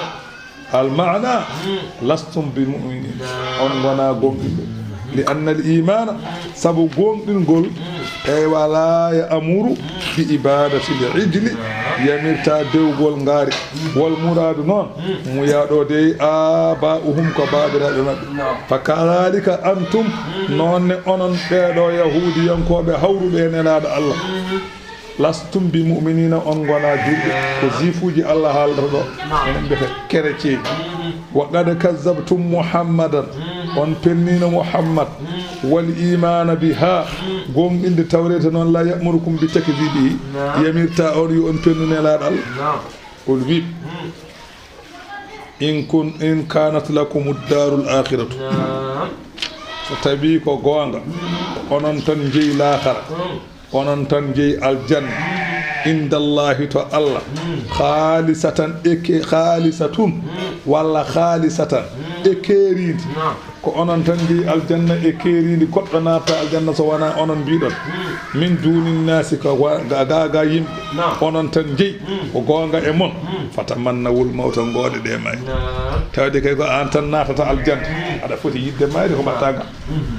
Al maana, mm, lastum bi mu'minin. Naam. On ngona gomɗinɓe. Li anna al imana, sabu gomɗingol, mm, eywa, la ya'muru bi ibadati al ijli, naam, yamirta dewgol ngaari. Mm. Wal muraadu noon, mm, muyaaɗo dey aba'uhum, ko baabiraaɓe maɓɓe. Naam. Fa kadhalika antum, mm, noon ne onon ɓeeɗo Yahuudiyankooɓe hawruɓe e Nelaaɗo Allah. Mm. Lastum bi mu'minina, on ngona julɓe. Ko juifuuji Allah haalata ɗo. Naam. Enen mbiyata chrétien. Mm. Wa qad kazzabtum Muhammadan. Mm. On pennino Muhammad. Mm. Wal imana biha. Mm. Gomɗinde Tawreeta noon, la ya'murukum bi takdhibihi. Naam. Yamirta on yo on pennu Nelaaɗo Allah. Naam. Qul wi. Mm. In kun, in kanat lakumu darul akhiratu. Naam. So tawi ko goonga, mm, onon tan njeyi laakara. Mm. Onon tan njeyi aljanna. Mm. Indallahi to Allah. Mm. Khalisatan e ke-, khalisatun. Mm. Walla khalisatan. Mm. E keerindi. Naam. Ko onon tan njeyi aljanna e keerindi, goɗɗo naata aljanna so wona onon mbiɗon. Mm. Min dunin nasi, ko wa-, ga, ga, ga yimɓe. Naam. Onon tan njeyi, mm, ko goonga e mon. Mm. Fatamannawul mawta, ngooɗe ɗe maayde. Naam. Tawde kay ko an tan naatata aljanna. Mm. Aɗa foti yiɗde maayde, ko mbaɗata ga? Mhm.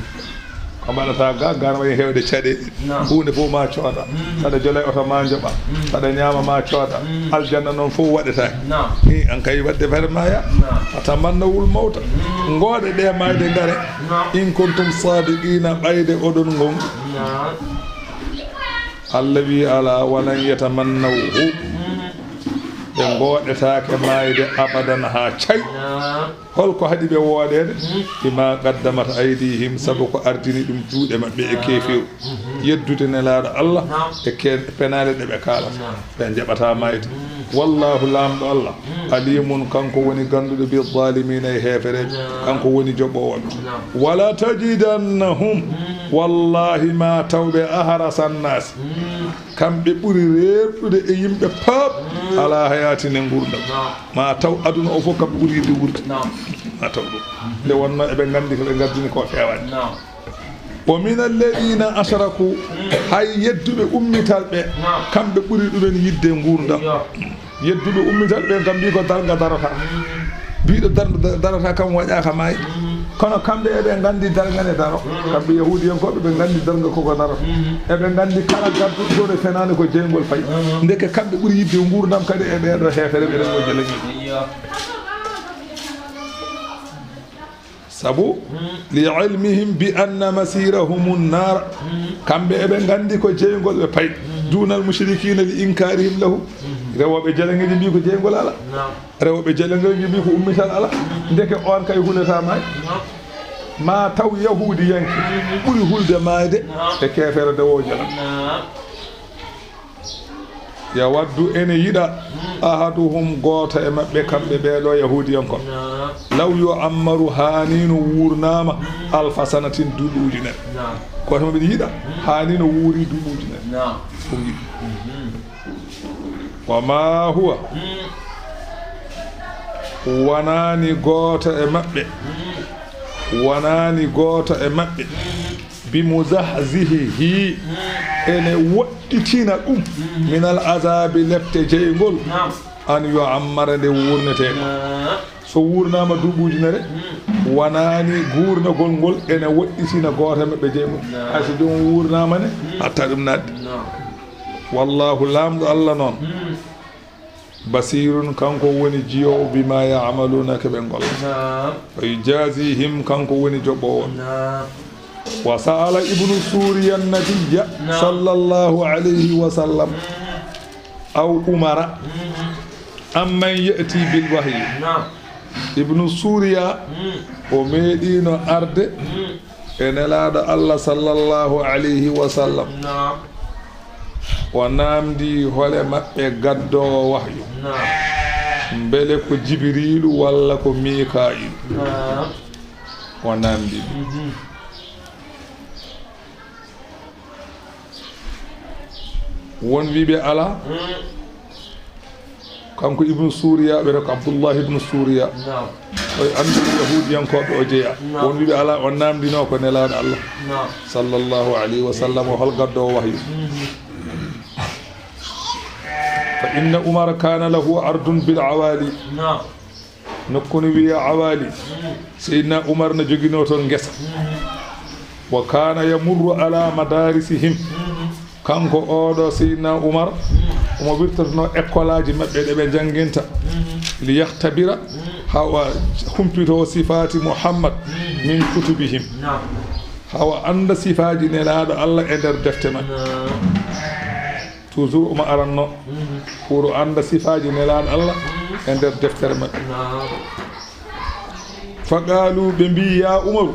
Ko mbaɗata ga, ga no wayi hewde caɗeele. Naam. Huunde fof ma cooda. Mm. Saɗa jola e oto ma joɓa. Mm. Saɗa ñaama ma cooda. Mm. Aljanna noon fof waɗetaake. Naam. Hi, an kay waɗde feere ma ya. Naam. Fatamannawul mawta. Mm. Ngooɗe ɗe maayde ngare. Naam. In kuntum sadiqina, ɓayde oɗon ngonɗi. Naam. Allah wi, ala walan yatamannawhu. Mm. Ɓe ngooɗetaake maayde abadan haa cay. Naam. Holko haɗi ɓe wooɗeede? Mhm. Bima qaddamat aydihim, sabu ko ardini ɗum juuɗe maɓɓe e keefeeru. Mhm. Yeddude Nelaaɗo Allah, naam, e ke-, penaale ɗe ɓe kaalata. Naam. Ɓe njaɓata maayde. Mhm. Wallahu, Laamɗo Allah, mhm, alimun, kanko woni gannduɗo, bi zalimina, e heefereɓe. Naam. Kanko woni joɓoowo ɓe. Naam. Wala tajidannahum, mhm, wallahi ma tawɓe, ahrasa nnaasi. Mhm. Kamɓe ɓuri reerɗude e yimɓe pop, mm, ala hayaatin, e nguurndam. Naam. Ma taw aduna o fof kamɓe ɓuri yiɗde wuurde. Naam. Ma taw ɗum. Mhm. Nde wonno eɓe nganndi ko ɓe ngaddini ko feewaani. Naam. Wa mina alladhina ashraku, mm, hay yedduɓe ummital ɓe, naam, kamɓe ɓuri ɗumen yiɗde nguurndam. Iyo. Yedduɓe ummital ɓen kam mbii ko darnga darata. Biiɗo dar-, darata kam waɗaaka maay. Kono kamɓe eɓe nganndi darnga ne daro. Kamɓe Yahuudiyankooɓe ɓe nganndi darnga koko darata. Eɓe nganndi kala garduɗo toon e fenaande ko jeyngol fayi. Ndeke kamɓe ɓuri yiɗde nguurndam kadi e ɓeeɗo heefere ɓe rengo jeleñi. Sabu, li ilmihim bi anna masirahum nnar. Kamɓe eɓe nganndi ko jeyngol ɓe pay. Dunal mushrikina li inkarihim lahu. Rewooɓe jeleŋeeji mbii ko jeyngol ala. Naam. Rewooɓe jeleŋeeji mbii ko ummital ala. Ndeke on kay hulata maay. Naam. Ma taw Yahuudiyanke ɓuri hulde maayde, naam, e keefeero dewoojo la. Naam. Yawaddu, ene yiɗa, ahaduhum, gooto e maɓɓe, kamɓe ɓeeɗo Yahuudiyankooɓe, law yu'ammaru, haanino wuurnaama, alfa sanatin, duuɓi ujunere. Naam. Gooto e maɓɓe yiɗa, haanino wuuri duuɓi ujunere. Naam. Ko yiɗi. Wa ma huwa, wonani gooto e maɓɓe, wonani gooto e maɓɓe, bi muzahzihihi, ene woɗɗitina ɗum, minal azabi, lepte jeyngol, naam, an yu'ammara, nde wuurnetee. Naam. So wuurnaama duuɓi ujunere, wanaani guurnagol ngol ene woɗɗitina gooto e maɓɓe jeego. Hay so joomum wuurnaama ne, hatta ɗum naatde. Wallaahu, Laamɗo Allah noon, basiirun, kanko woni jiyoowo, bimaa ya'maluuna, ko ɓe ngolla. Wa yujaazihim, kanko woni joɓoowo. Wa sa'ala Ibnu Suuriya Nabiyya, sallallaahu alayhi wa sallam, aw Umara, amman ya'ti bil wahyi. Ibnu Suuriya, o meeɗiino arde e Nelaaɗo Allah, sallallaahu alayhi wa sallam. O naamndii hol e maɓɓe gaddoowo wahyu. Mbele ko Jibiriilu walla ko Miikaa'iilu? O naamndii ɗum. Won wiiɓe alaa. Kanko Ibnu Suuriya, ɓe ko Abdullahi Ibnu Suuriya. Oye annduɓe Yahuudiyankooɓe o jeyaa. Won wiiɓe alaa, o naamndinoo ko Nelaaɗo Allah, sallallaahu alayhi wa sallam, hol gaddoowo wahyu. Fa inna Umara kaana lahu ardun bil awaali. Nokku no wiyee Awaali. Seydina Umar no joginoo toon ngesa. Wa kaana yamurru ala madaarisihim. Kanko oɗo Seydina Umar, omo wirtotonoo ekkolaaji maɓɓe ɗe ɓe njannginta. Li yahtabira, hawa humpitoo sifaati Muhammad min kutubihim. Hawa annda sifaaji Nelaaɗo Allah e nder defte maɓɓe. Toujours omo aranno pour annda sifaaji Nelaaɗo Allah e nder deftere maɓɓe. Fa qaalu, ɓe mbii, ya Umaru,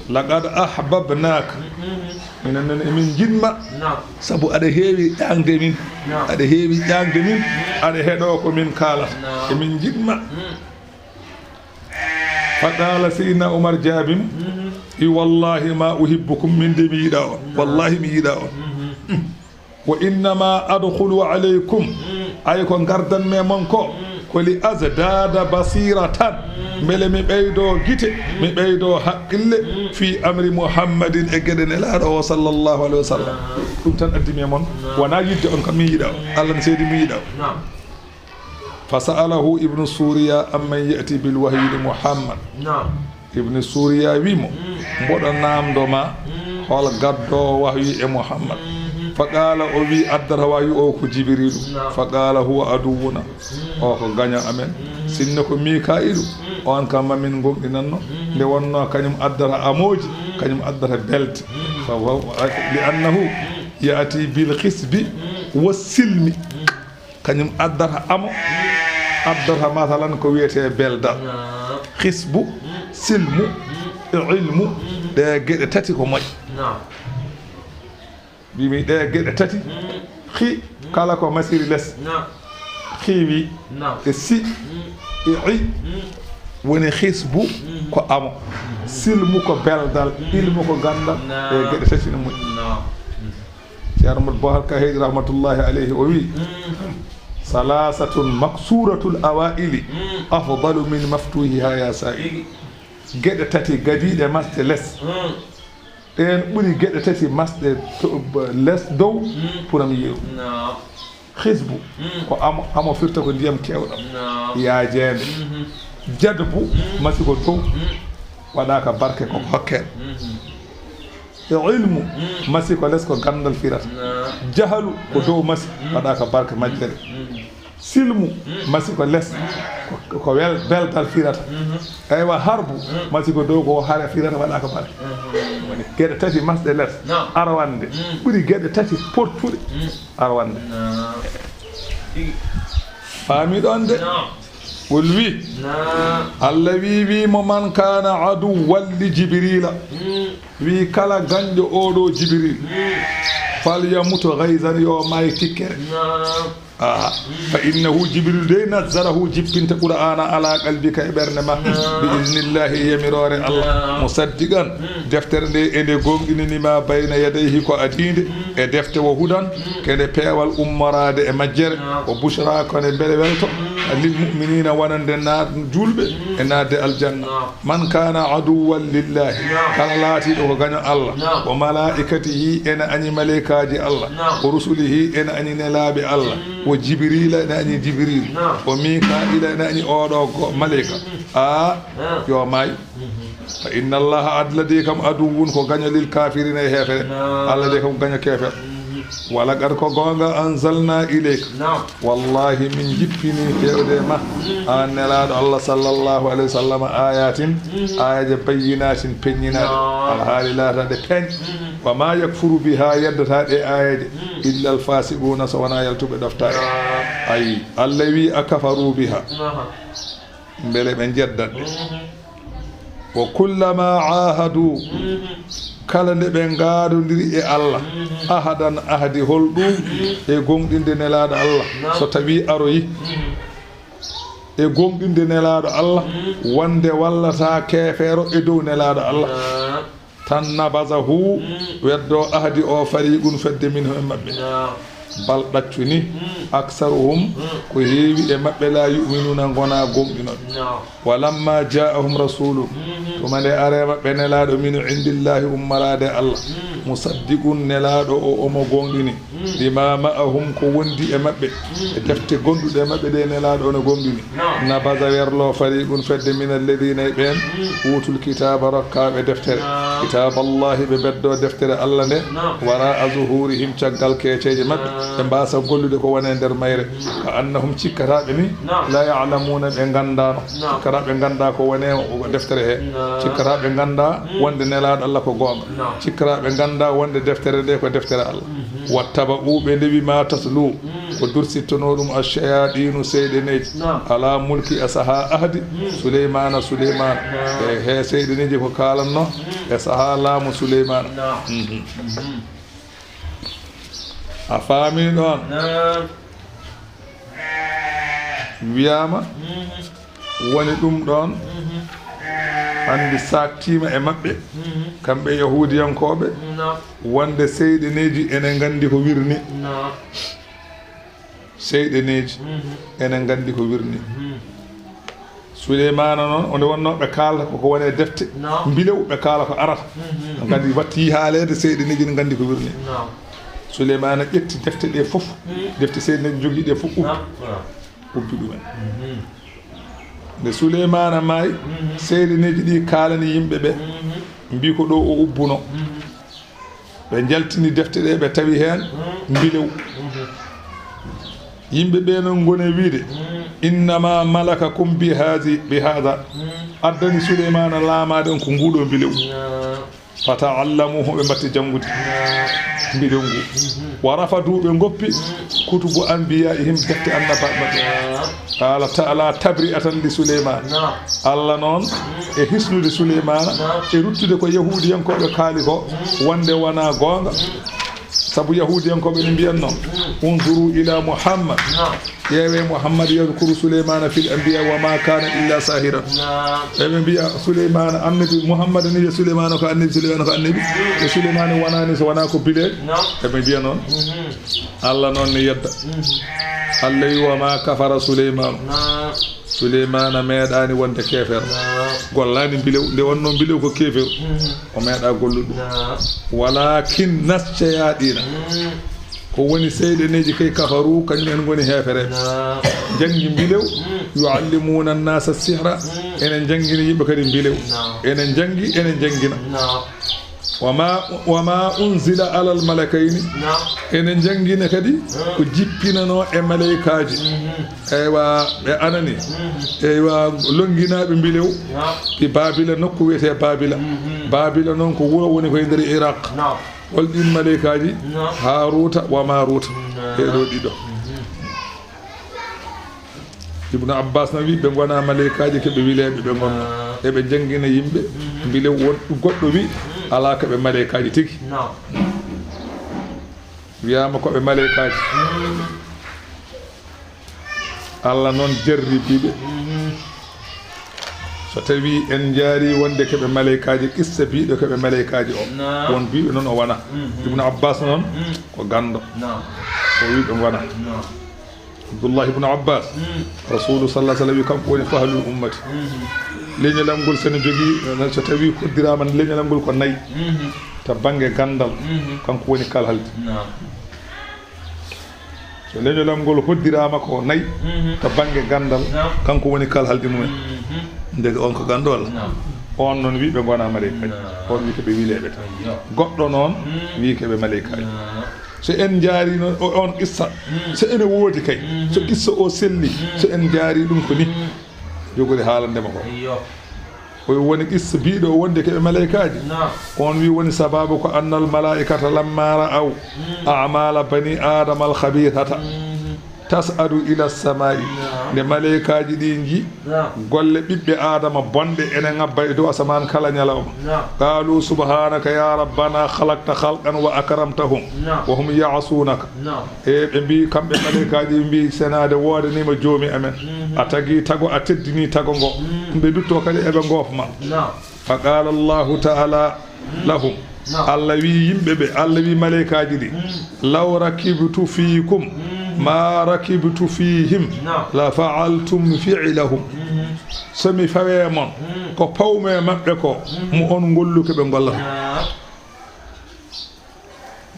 laqad ahbabnaaka, minen noon emin njiɗma, sabu aɗa heewi ƴaŋde min, aɗa heewi ƴaŋde min, aɗa heɗoo ko min kaalata, emin njiɗma. Fa qaala, Seydina Umar jaabima, i, wallahi ma uhibbukum, min de mi yiɗaa on, wallahi mi yiɗaa on. Wa innama adkhulu alaykum, ay ko ngardanmi e mon ko, ko li azdada basiratan, mbele mi ɓeydoo gite, mi ɓeydoo haqqille, fi amri Muhammadin, e geɗe Nelaaɗo o, sallallahu alayhi wa sallam. Ɗum tan addimi e mon, wonaa yiɗde on kam min yiɗaa on, Allah ne seedi mi yiɗaa on. Fa sa'alahu Ibnu Suuriya amman ya'ti bil wahyi li Muhammad. Ibnu Suuriya wii mo, mboɗo naamndo ma hol gaddoowo wahyu e Muhammad. Fa qaala, o wii, addata wahyu o ko Jibiriilu. Fa qaala, huwa aduwwuna, o ko gaño amen. Sinno ko Miikaa'iilu, on kam ma min ngomɗinanno. Nde wonnoo kañum addata amooji, kañum addata belde. Fa, fa, li annahu ya'ti bil hisbi wa silmi. Kañum addata amo, addata masalan ko wiyetee beldal. Hisbu, silmu, e ilmu, ɗe geɗe tati ko moƴƴe. Mbimi ɗe geɗe tati, hi kala ko masiri les. Hiwi e si e i woni hisbu ko amo, silmu ko beldal, ilmu ko gandal, ɗe geɗe tati no moƴƴi. Ceerno Mouhamadou Bohar Ka Heydi rahmatullahi alayhi o wi, salasatun maksuratul awaili afdalu min maftuhiha ya sa'ili. Geɗe tati gadiiɗe masde les, ɗeen ɓuri geɗe tati masɗe to-, les dow, premier. Hisbu ko amo, amo firta ko ndiyam keewɗam yaajeende. Jadbu masi ko dow, waɗaaka barke, ko hokkere. E ilmu masi ko les, ko ganndal firata. Jahalu ko dow masi, waɗaaka barke majjere. Silmu masi ko les, ko, ko wel, beldal firata. Eywa, harbu masi ko dow, ko hare firata, waɗaaka barke. Woni geɗe tati masɗe les, arwannde ɓuri geɗe tati pottuɗe arwannde. Faami ɗon de? Wol wi, Allah wi, wi mo, man kana aduwwan li Jibrila, wi kala gañɗo oɗo Jibril, falyamut ghayzan, yo may tikkere. Aha. Fa innahu, Jibril dey, nazzarahu, jippinta Qur'ana, ala qalbika, e ɓernde ma, bi iznillahi, e yamiroore Allah, musaddiqan, deftere nde ene gomɗinini ma bayna yadayhi, ko adiinde e defte, wa hudan, kene peewal ummoraade e majjere, wa bushra, kone mbele welto, Lil mu'minina, wonande na juulɓe e naatde aljanna. Naam. Man kana aduwwan lillahi, naam, kala laatiiɗo ko gaño Allah, naam, wa malaikatihi, ene añi maleykaaji Allah, naam, wa rusulihi, ene añi nelaaɓe Allah, mm, wa Jibrila, ene añi Jibril, naam, wa Mikaila, ene añi oɗo go-, maleyka. Mm. A, naam, yo maay. Mhm. Fa inna Allaha, Allah de kam, aduwwun, ko gaño, lil kafirina, e heefere. Naam. Allah de kam gaño keefere. Mhm. Walaqad, ko goonga, anzalna ilayka. Naam. Wallahi, min jippini fewde ma, mhm, aan nelaaɗo Allah sallallahu alayhi wa sallam, ayatin, mhm, ayaje bayyinatin, peññinaaɗe. Naam. Alhaali laataaɗe peeñ. Mhm. Wa ma yakfuru biha, yeddataa ɗe ayaje, mhm, illa alfasiquna, so wonaa yaltuɓe ɗoftaade. Naam. Ayi, Allah wi, akafaru biha. Naam. Mbele ɓe njeddat ɗe. Mhm. Wa kullama ahadu, mhm, kala nde ɓe ngaadondiri e Allah, mhm, ahadan, ahdi, hol ɗum? Mhm. E goongɗinde nelaaɗo Allah, naam, so tawi aroyi, mhm, e goongɗinde nelaaɗo Allah, mhm, wonde wallata keefeero e dow nelaaɗo Allah. Naam. Tan nabazahu, mm, weddo ahdi o, fariqun, fedde, minhum, e maɓɓe. Naam. Bal, ɗaccu ni, mm, aksaruhum, mm, ko heewi e maɓɓe, la yu'minuna, ngona gomɗinoɓe. Naam. Walamma ja'ahum rasulun, mhm, tuma nde ari e maɓɓe nelaaɗo, min indillahi, ummoraade Allah, mm, musaddiqun, nelaaɗo o omo gomɗini. Mm. Bima ma'ahum, ko wondi e maɓɓe, mm, e defte gonduɗe e maɓɓe ɗe, nelaaɗo o no gomɗini. Naam. Nabaza, werlo, fariqun, fedde, min alladina, e ɓeen, mm, utul kitaba, rokkaaɓe deftere. Naam. Kitaballahi, ɓe beddo deftere Allah nde. Naam. Wara'a zuhurihim, caggal keeceeje maɓɓe. Naam. Ɓe mbaasa gollude ko woni e nder mayre. Mm. Ka annahum, cikkataaɓe ni, naam, la ya'lamuna, ɓe nganndaano. Naam. Cikkataaɓe ngannda ko woni e deftere he. Naam. Cikkataaɓe ngannda, mm, wonde nelaaɗo Allah ko goonga. Naam. Cikkataaɓe ngannda wonde deftere nde ko deftere Allah. Mhm. Wattaba'u, ɓe ndewi, ma tatlu, mm, ko dursittonoo ɗum, ash-shayaɗinu, seyɗeneeji, naam, ala mulki, e sahaa ahdi, mm, Suleymaana, Suleymaana. Naam. E he seyɗeneeji ko kaalanno, mm, e sahaa laamu Suleymaana. Naam. Mhm. Mhm. A faami ɗoon? Naam. Wiyaama, mhm, woni ɗum ɗoon, mhm, anndi saaktiima e maɓɓe, mhm, kamɓe Yahuudiyankooɓe, naam, wonde seyɗeneeji ene nganndi ko wirni. Naam. Seyɗeneeji, mhm, ene nganndi ko wirni. Mhm. Suleymaana noon, o nde wonnoo ɓe kaalata ko, ko woni e defte, naam, mbilew, ɓe kaala ko arata. Mhm. Nganndi watti haaleede, seyɗeneeji ne nganndi ko wirni. Naam. Suleymaana ƴetti defte ɗe fof, mhm, defte seyɗeneeji njogii ɗe fof, ubbi. Naam. Ubbi ɗumen. Mhm. Nde Suleymaana maayi, mhm, seyɗeneeji ɗi kaalani yimɓe ɓe, mhm, mbi ko ɗo o ubbuno. Mhm. Ɓe njaltini defte ɗe, ɓe tawi heen, mhm, mbilew. Mhm. Yimɓe ɓe noon ngoni e wiide, mhm, innama malakakum bi hazi, bi haza. Mhm. Addani Suleymaana laamaade on ko nguɗo mbilew. Naam. Fata'allamuhu, ɓe mbatti janngude, naam, mbilew ngu. Mhm. Wa rafadu, ɓe ngoppi, mhm, kutubu anbiyaihim, defte annabaaɓe maɓɓe. Naam. Qala ta'ala, tabri'atan li Suleymaan. Naam. Allah noon, mhm, e hisnude Suleymaana, naam, e ruttude ko Yahuudiyankooɓe kaali ko, mhm, wonde wonaa goonga. Mhm. Sabu Yahuudiyankooɓe ne mbiyatnoo, mhm, unzuru ila Muhammad. Naam. Ƴeewee Muhammad, yadhkuru Suleymaana fil anbiya wa ma kaana illa saahiran. Naam. Eɓe mbiya Suleymaana annabi, Muhammad ne wiya Suleymaana ko annabi, Suleymaana ko annabi. E Suleymaana wonaani so wonaa ko bileeɗo. Naam. Eɓe mbiya noon. Mhm. Allah noon ne yedda. Mhm. Allah wi, wa ma kafara Suleymaanu. Naam. Suleymaana meeɗaani wonde keefeero. Naam. Gollaani mbilew, nde wonnoo mbilew ko keefeero. Mhm. O meeɗaa gollude. Naam. Walakinna shayaɗina. Mhm. Ko woni seyɗeneeji kay kafaru, kañum en ngoni heefereeɓe. Naam. Njanngi mbilew, mm, yuallimuna annasa sihra, mm, ene njanngina yimɓe kadi mbilew. Naam. Ene njanngi, ene njanngina. Naam. Wa ma, wa ma unzila alal malakayni, naam, ene njanngina kadi, mm, ko jippinanoo e maleykaaji. Mhm. Eywa, ɓe anani. Mhm. Eywa, lonnginaaɓe mbilew, naam, ɓe Baabila, nokku wiyetee Baabila. Mhm. Baabila noon ko wuro woni ko e nder Iraq. Naam. Hol ɗiin maleykaaji? Naam. Haaruuta wa Maaruuta. Naam. Ɓee ɗoo ɗiɗo. Mhm. Ibnu Abbas na wi, ɓe ngonaa maleykaaji, ko ɓe wileeɓe ɓe ngonnoo. Naam. Eɓe njanngina yimɓe, mhm, mbilew won, goɗɗo wi, mhm, alaa ko ɓe maleykaaji tigi. Naam. Wiyaama ko ɓe maleykaaji. Mhm. Allah noon jarribii ɓe. Mhm. So tawii en njaarii wonde ko ɓe maleykaaji, qissa biiɗo ko ɓe maleykaaji o. Naam. Won biiɓe noon o wonaa. Mhm. Ibnu Abbas noon, mhm, ko ganndo. Naam. O wii ɓe ngonaa. Naam. Abdullah ibn Abbas, Rasulu sallallahu alaihi wasallam wi kanko woni fahlul ummati. Leñolal ngol sene jogii, so tawi koddirama leñolal ngol ko nayi, to bannge gandal, kanko woni kalhaldi. So leñolal ngol hoddirama ko nayi, to bannge gandal, kanko woni kalhaldi mumen. Ndeke on ko ganndo Allah. On noon wi ɓe ngona maleykaji. On wi ko ɓe wileɓe tan. Goɗɗo noon wi ko ɓe maleykaji. So en njaarino o-, on qissa, so ene woodi kay, so qissa o selli, so en njaari ɗum ko ni jogori haalande ma ko. O woni qissa biiɗo o wonde ko ɓe maleykaji. On wi woni sababu ko annal malaikata lamma ra'aw a'mala bani adama al khabithata tas'adu ila samai. Nde maleykaji ɗi nji golle ɓiɓɓe adama bonɗe ene ngabba e dow asaman kala ñalawma. Qalu subhanaka ya rabbana khalaqta khalqan wa akramtahum wa hum ya'sunaka. E ɓe mbi kamɓe maleykaji ɓe mbi senade wodanima joomi amen. A tagi tago a teddini tago ngo. Ɓe dutto kadi eɓe gofma. Fa qala Allahu ta'ala lahum. Allah wi yimɓe ɓe, Allah wi maleykaji ɗi, law rakibtu fiikum ma rakibtu fiihim la fa'altum fi'lahum. So mi fawe mon ko pawme maɓɓe ko mo on golluke ɓe gollata.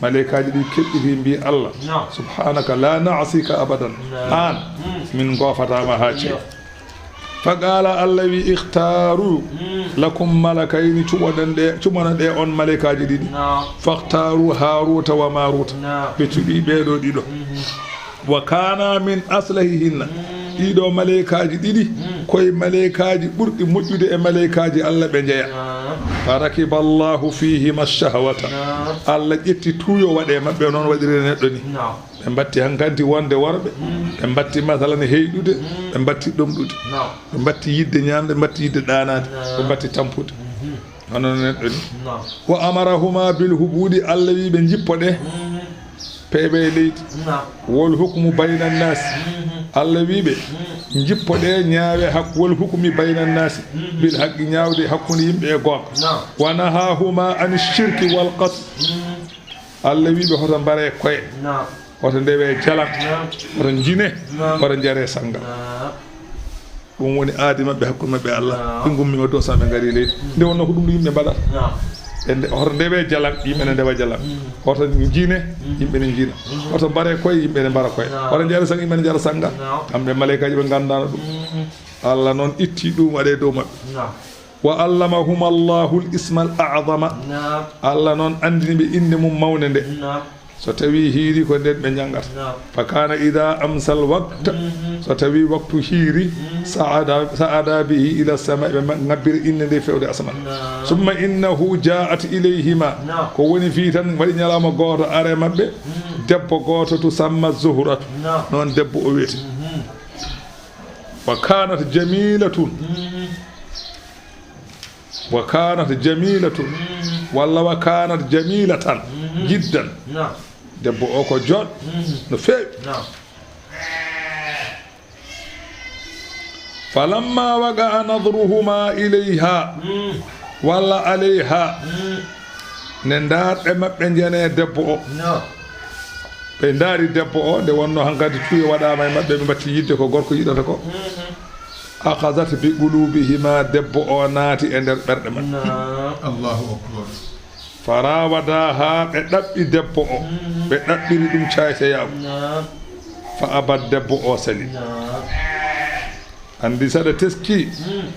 Maleykaji ɗi keɓɓiti mbi Allah, subhanaka la na'sika abadan. An min gofatama ha ceeɗa. Fa qala Allah wi ikhtaru lakum malakayni, cuɓoɗen ɗe, cuɓana ɗe on maleykaji ɗiɗi. Fakhtaru haruta wa maruta. Ɓe cuɓi ɓeɗo ɗiɗo. Wa kana min aslahihinna. Ɗiɗo maleykaji ɗiɗi koye maleykaji ɓurɗi moƴƴude e maleykaji Allah ɓe jeeya. Fa rakiba Allahu fihima shahwata. Allah ƴetti tuyo waɗe maɓɓe, noon waɗire neɗɗo ni. Ɓe mbatti hankanti wonde worɓe, ɓe mbatti masalan heyɗude, ɓe mbatti ɗomɗude, ɓe mbatti yidde ñamde, ɓe mbatti yidde ɗanade, ɓe mbatti tampude. Hono no neɗɗo ni. Wa amarahuma bil hubudi, Allah wi ɓe jippo ɗe peeɓe e leydi. Wal hukmu bayna nasi. Allah wi ɓe jippo ɗe ñaawe hak-, wal hukmi bayna nasi. Bil haqqi, ñaawde hakkunde yimɓe e goonga. Wa nahahuma an shirki wal qatl. Allah wi ɓe hoto mbare koye. Hoto ndewe jalan. Hoto njine. Hoto njare sanga. Ɗum woni aadi maɓɓe hakkunde maɓɓe Allah. Ɓe ngummi o dosa ɓe ngari leydi. Nde wonno ko ɗum ɗo yimɓe mbaɗata. Ɓe nde-, hoto ndewe jalan, yimɓe ne ndewa jalan. Hoto njine, yimɓe ne njina. Hoto mbare koye, yimɓe ne mbara koye. Hoto njare sanga, yimɓe ne njara sanga. Kamɓe maleykaji ɓe ngandano ɗum. Allah noon itti ɗum waɗe dow maɓɓe. Wa allamahuma Allahul ismal a'zama. Allah noon andini ɓe innde mum mawnde nde. So tawi hiiri ko nden ɓe njangata. Fa kana idha amsal waqt, so tawi waktu hiiri, sa'ada, sa'ada bihi ila sama, ɓe ma-, ngabbira innde nde fewde asaman. Summa innahu ja'at ilayhima, ko woni fii tan waɗi ñalawma gooto are maɓɓe, debbo gooto tusamma Zuhratu, noon debbo o wiyete. Wa kanat jamilatun. Wa kanat jamilatun. Walla wa kanat jamilatan jiddan. Debbo o ko joɗ no feewi. Falamma waqa'a nadruhuma ilayha walla alayha. Nde ndaarɗe maɓɓe njane debbo o. Ɓe ndaari debbo o, nde wonno hankadi tuyo waɗaama e maɓɓe, ɓe mbatti yidde ko gorko yiɗata ko. Akhazat bi qulubihima, debbo o naati e nder ɓerɗe maɓɓe. Allahu akbar. Farawadaha, ɓe ɗaɓɓi debbo o, ɓe ɗaɓɓiri ɗum cayteyaagu. Fa abat, debbo o sali. Andi saɗa teski,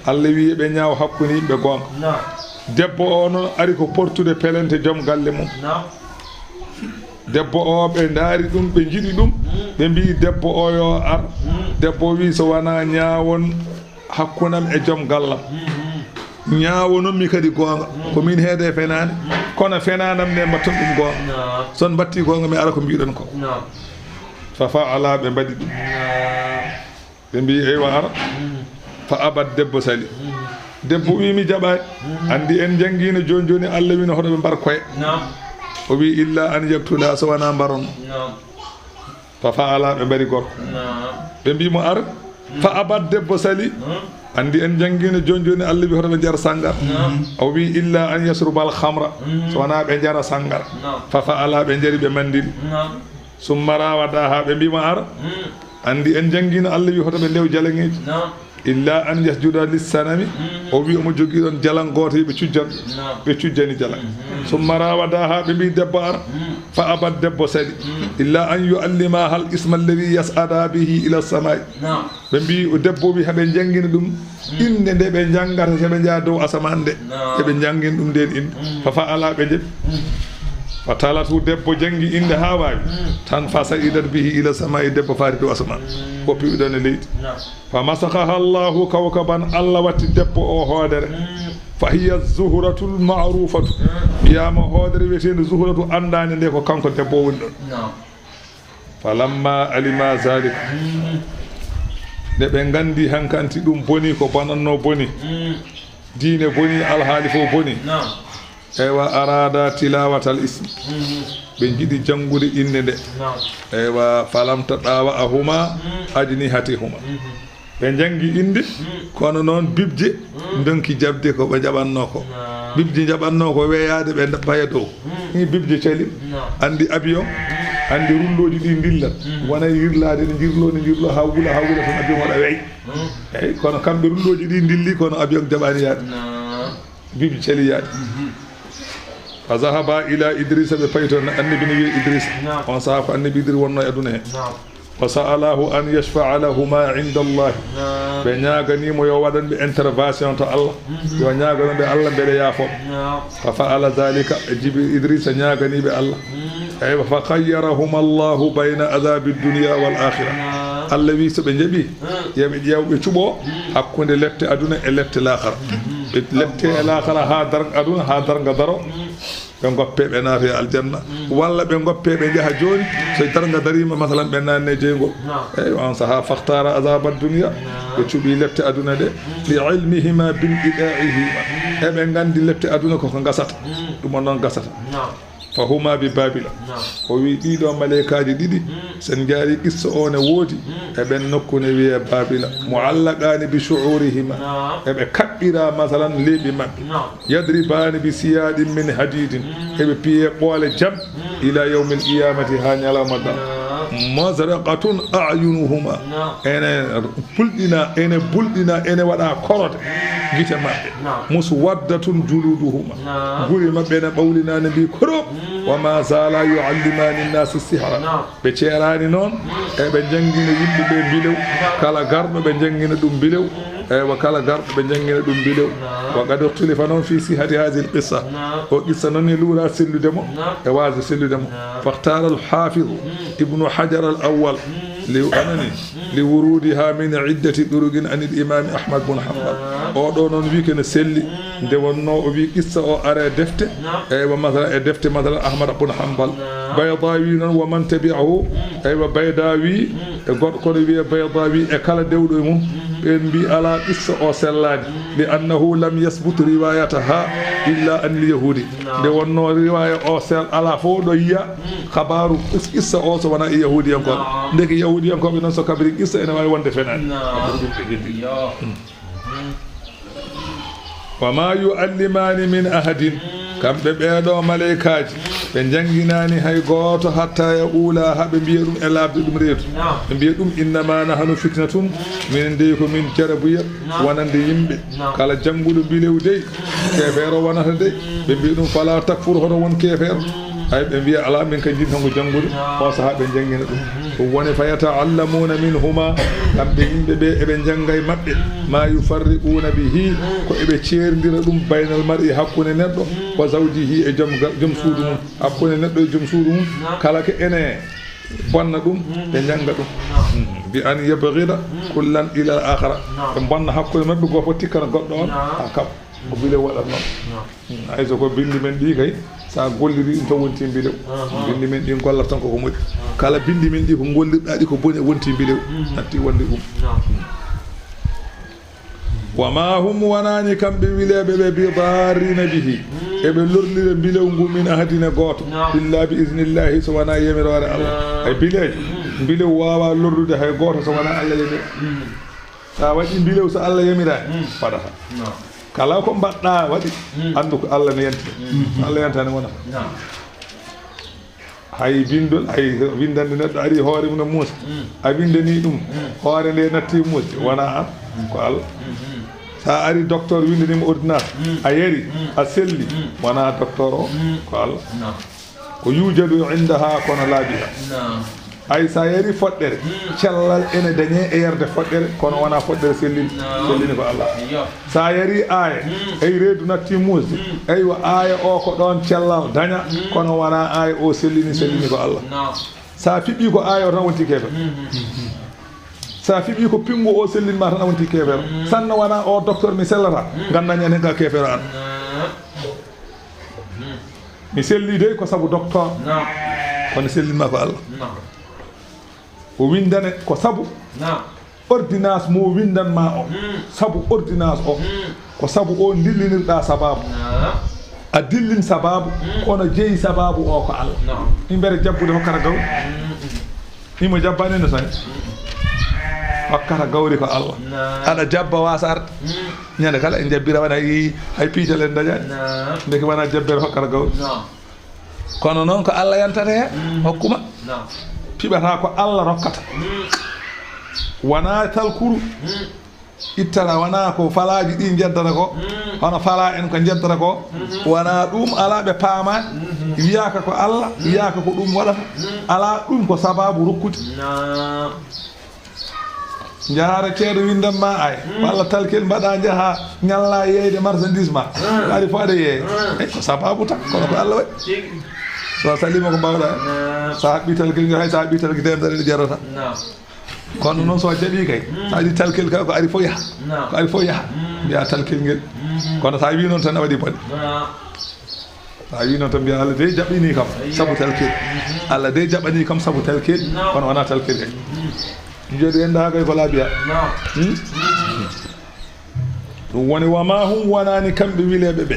Allah wi ɓe ñaaw hakkunde yimɓe goonga. Debbo o noon ari ko portude pelente joom galle mum. Debbo o ɓe ndaari ɗum, ɓe njiɗi ɗum, ɓe mbi debbo o yo ar. Debbo o wi so wona ñaawon hakkunam e joom gallam. Ñaawononmi kadi goonga, ko min heede fenaande, kono fenaandam nde mbatton ɗum goonga. Son mbatti goonga mi ara ko mbiɗon ko. Fa fa'ala, ɓe mbaɗi ɗum. Ɓe mbi eywa ara. Fa abat, debbo sali. Debbo wi mi jaɓaani. Andi en jangino joni joni Allah wino hoɗo ɓe mbar koye. O wi illa an yaktula, so wona mbaron. Fa fa'ala, ɓe mbari gorko. Ɓe mbi mo ar. Fa abat, debbo sali. Andi en jangino joni joni Allah wi hoɗo ɓe njara sangara. O wi illa an yashrubal khamra, so wona ɓe njara sangara. Fa fa'ala, ɓe njari ɓe mandiri. Summa rawadaha, ɓe mbi mo ar. Anndi en janngino Allah wi hoto ɓe ndew jalaŋeeji. Naam. Illa an yasjuda lissanami. Mm. O wi omo jogii ɗon jalaŋ gooto, yo ɓe cujjan. Naam. Ɓe cujjani jalaŋ. Mhm. Summa rawadaha, ɓe mbi debbo ara. Mm. Fa abat, debbo saɗi. Mm. Illa an yuallimaha al isma alladhi yas'ada bihi ila samai. Naam. Ɓe mbi o debbo wi haɓe janngina ɗum. Mm. Innde nde ɓe janngata so ɓe njaha dow asamaan nde. Naam. Eɓe janngina ɗum nden innde. Mm. Fa fa'ala, ɓe njaɓi. Mm. Fa talatu, debbo janngi innde haa waawi. Mm. Tan fa sa'idat bihi ila samai, debbo faari dow asamaan. Mm. Woppi ɓe ɗon e leydi. Naam. Fa masakhaha Allahu kawkaban, Allah watti debbo o hoodere. Mm. Fa hiya zuhratul ma'rufatu. Mm. Wiyaama hoodere wiyeteende zuhratu anndaande nde ko kanko debbo o woni ɗon. Naam. Falamma alima zalika. Mm. Nde ɓe nganndi hankanti ɗum boni, ko bonanno boni. Mm. Diine boni, alhaali fof boni. Naam. Eywa, arada tilawatal ismi. Mhm. Ɓe njiɗi janngude innde nde. Naam. Eywa, falam tadawa'ahuma. Mm. Ajnihatihuma. Mhm. Ɓe njanngi innde, mm, kono noon bibje, mm, ndonki jaɓde ko ɓe njaɓatnoo ko. Naam. Bibje njaɓatnoo ko weeyaade ɓe nda-, paya dow. Mm. Ni bibje cali, naam, anndi avion, mm, anndi rullooji ɗi ndillat. Mm. Wona e yirlaade, ne njirloo, ne njirloo, haa wula, haa wula, tan avion waɗa weey. Mm. Eey, kono kamɓe rullooji ɗi ndilli, kono avion jaɓaani yaade. Naam. Bibje cali yaade. Mhm. Fa zahaba ila Idrisa, ɓe payi toon, annabi ne wiye Idrisa. Naam. On sahaa ko annabi Idrisa wonnoo e aduna he. Naam. Wa sa'alahu an yashfa'a lahuma inda Allah. Naam. Ɓe ñaaganii mo yo waɗan ɓe intervention to Allah. Mhm. Yo ñaagano ɓe Allah mbele yaafo. Naam. Fa fa'ala zalika, Jibril Idrisa ñaaganii ɓe Allah. Mhm. Eywa, fa khayyarahuma Allahu bayna adhabi dunya wal akhirah. Naam. Allah wi so ɓe njaɓi, mhm, yo ɓe ƴeew ɓe cuɓo, mhm, hakkunde lette aduna e lette laakhara. Mhm. Ɓe lette e laakhara haa dar-, aduna haa darnga daro. Mhm. Ɓe ngoppe, ɓe naata e aljanna. Mm. Walla ɓe ngoppe, ɓe njaha jooni. So darnga dariima, masalan, ɓe naatne jeyngol. Naam. Eywa, on sahaa, fakhtara azaba dunya. Naam. Ɓe cuɓi lette aduna ɗe. Mm. Li ilmihima bin qita'ihima. Mm. Eɓe nganndi lette aduna koko ngasata. Mm. Ɗum on noon gasata. Naam. Fahuma bi Babila. Naam. O wi ɗiɗo maleykaaji ɗiɗi. Mm. Sen njaari qissa o ne woodi. Mm. E ɓen nokku ne wiye Babila. Muallaqani bi shu'urihima. Naam. Eɓe kaɓɓira, masalan, leeɓi maɓɓe. Naam. Yadribani bi siyadin min hadidin. Mm. Eɓe piye ɓoole jam. Mm. Ila yawmil qiyamati, ha ñalawma da. Naam. Muzraqatun a'yunuhuma. Naam. Ene bulɗina, ene bulɗina, ene waɗa korode gite maɓɓe. Naam. Muswaddatun juluduhuma. Naam. Guri maɓɓe ene ɓawlina, ne mbi korop. Mm. Wa ma zala yuallimani nnasi sihra. Naam. Ɓe ceeraani noon, e ɓe njanngina yimɓe ɓe mbilew. Kala garɗo ɓe njanngina ɗum mbilew. Eywa, kala garɗo ɓe njanngina ɗum mbilew. Naam. Wa qad ikhtulifa noon fi sihhati hadhihi al-qissa. Naam. O qissa noon ne luura sellude mo, naam, e waasde sellude mo. Naam. Fakhtara al-hafiz, mm, Ibnu Hajar al-Awwal, mm, li, anani, mm, li wurudiha min iddati turuqin an al-imam Ahmad bun Hanbal. Naam. O ɗo noon wi ko ne selli. Mm. Nde wonnoo o wi qissa o ara e defte. Naam. Eywa, masala e defte, masala Ahmad bun Hanbal. Naam. Baydawi noon, wa man tabi'ahu. Mm. Eywa, Baydawi, mm, e goɗɗo kono wiye Baydawi e kala dewɗo e mum. Mm. Ɓen mbi ala qissa o sellaani. Mm. Li annahu lam yasbut riwayataha illa an al yahudi. Naam. Nde wonnoo riwaya o sel ala fof ɗo yiya, mm, khabaru qis-, qissa o so wona e yahudiyankooɓe. Naam. Ndeke yahudiyankooɓe noon so kabri qissa ene waawi wonde fenaani. Naam. Ɗum ɓe jilli. Yo. Mm. Wa ma yuallimani min ahadin. Kamɓe ɓeeɗo maleykaaji, ɓe njannginaani hay gooto hatta yaqula, haa ɓe mbiya ɗum e laaɓde ɗum reedu. Naam. Ɓe mbiya ɗum, innama nahnu fitnatun, minen dey ko min jarabuya, naam, wonande yimɓe. Naam. Kala jannguɗo mbilew dey, keefeero wonata dey. Ɓe mbiya ɗum, fala takfur, hoto won keefeero. Hay ɓe mbiya, alaa, min ka jiɗi tan ko janngude. Naam. On sahaa ɓe njanngina ɗum. Ɗum woni, fa yata'allamuna minhuma, kamɓe yimɓe ɓe eɓe njannga e maɓɓe, ma yufarriquna bihi, ko eɓe ceerndira ɗum, baynal mar'i, hakkunde neɗɗo, wa zawjihi, e joom ga-, joom suudu mum, hakkunde neɗɗo e joom suudu mum, kala ko ene bonna ɗum, ɓe njannga ɗum. Bi an yabghida kullan ila al-akhara, ɓe bonna hakkunde maɓɓe, goo fof tikkana goɗɗo on haa kaɓa. Ko mbilew waɗatnoo. Hmm, hay so ko binndi men ɗi kay, so a golliri ɗum tan wonti mbilew. Aha. Binndi men ɗi gollat tan koko moƴƴi. Aha. Kala binndi men ɗi ko gollirɗaa ɗi ko boni, wonti mbilew. Mhm. Natti wonde ɗum. Naam. Wa ma hum, wonaani kamɓe wileeɓe ɓe, bi darrina bihi, hmm, eɓe lorlira mbilew ngu min ahadin e gooto, naam, illa bi iznillahi, so wonaa yamiroore Allah. Naam. Hay bileejo, hmm, mbilew waawaa lorlude hay gooto so wonaa Allah yamiri. Hmm. So a waɗi mbilew so Allah yamiraani, hmm, waɗata. Naam. Kala ko mbaɗɗaa waɗi, hmm, anndu ko Allah ne yanti. Hmm. So Allah yantaani wonata. Naam. Hay bindol, hay windande neɗɗo ari hoore mum no muusa. A windani ɗum, hoore nde natti muusde, wona an, ko Allah. So a ari docteur windani mo ordonnance, a yari, a selli, wona docteur o, ko Allah. Ko yujadu indaha, kono laabi ha. Ay, sa yari foɗɗere, cellal ene dañe e yarde foɗɗere, kono wona foɗɗere sellini, sellini ko Allah. Sa yari aaya, ay, reedu natti muusde, aywa, aaya o ko ɗon cellal daña, kono wona aaya o sellini, sellini ko Allah. Sa fiɓi ko aaya o tan wonti keefeero. Sa fiɓi ko pinngu o sellin ma tan a wonti keefeero. Sanne wona o docteur mi sellata, nganndan enen ka keefeero an. Mi selli dey ko sabu docteur. Kono sellin ma ko Allah. O windane ko sabu ordonnance mo windan ma o. Sabu ordonnance o. Ko sabu o dillinirɗa sababu. A dillin sababu, kono jeyi sababu o ko Allah. Imbere jabbude hokkata gawri. Imo jabbani no sani. Hokkata gawri ko Allah. Aɗa jabba wasa arde. Ñande kala en jabbira wona yi hay piital en dañani. Ndeke wona jabbere hokkata gawri. Kono noon ko Allah yantata he hokkuma. Piɓata ko Allah rokkata. Wona talkuru. Ittata wona ko falaaji ɗi njeddata ko. Hono fala en ko njeddata ko. Wona ɗum ala ɓe paamaani. Wiyaka ko Allah, wiyaka ko ɗum waɗata. Ala ɗum ko sababu rokkude. Njahaare ceedo windan ma ay. Walla talkel mbaɗa njaha ñalla yeeyde marchandise ma. Ari fo aɗa yeeye. Ey, ko sababu tan, kono ko Allah waɗi. So a salima ko mbawɗa. So a haɓɓi talkel ngel, hay so a haɓɓi talki temedere ɗe jarata. Kono noon so a jaɓi kay, so a waɗi talkel kay ko ari fo yaha. Ko ari fo yaha. Mbiya talkel ngel. Kono so a wi noon tan a waɗi bone. So a wi noon tan mbiya Allah de jaɓini kam sabu talkel. Allah de jaɓani kam sabu talkel. Kono wona talkel kay. Jooɗi en daha kay ko laabiya. Hmm? Ɗum woni wa ma hum wonani kamɓe wileɓe ɓe.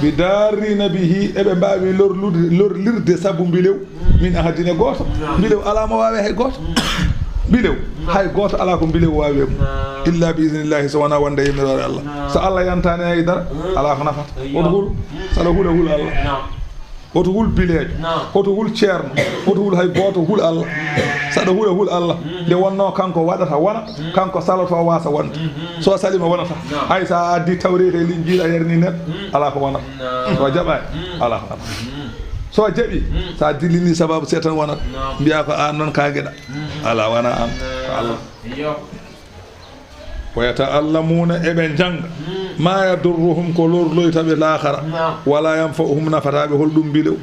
Bi darrina bihi eɓe mbawi lorlude, lorlirde sabu mbilew. Min ahadin e gooto. Mbilew alaa mo waawi hay gooto. Mbilew hay gooto alaa ko mbilew waawi e mum. Illa bi idnillahi, so wonaa wonde e yamiroore Allah. So Allah yantaani hay dara, alaa ko nafata. Hoto hul, so aɗa hula, hul Allah. Hoto hul bileejo. Hoto hul ceerno. Hoto hul hay gooto, hul Allah. So aɗa hula, hul Allah. Nde wonnoo kanko waɗata, wona. Kanko salotoo, waasa wonde. So a salima, wonata. Hay so a addi Tawreeta e Linjiila, a yarni neɗɗo, alaa ko wonata. So a jaɓaani, alaa ko nafata. So a jaɓi, so a dillini sababu, seetan wonat. Mbiya ko an noon ka geɗa. Ala, wona an, ko Allah. Wa yata'allamuna, eɓe jannga, ma yadurruhum, ko lorloyta ɓe laakara, wala yanfa'uhum, nafata ɓe, hol ɗum mbilew.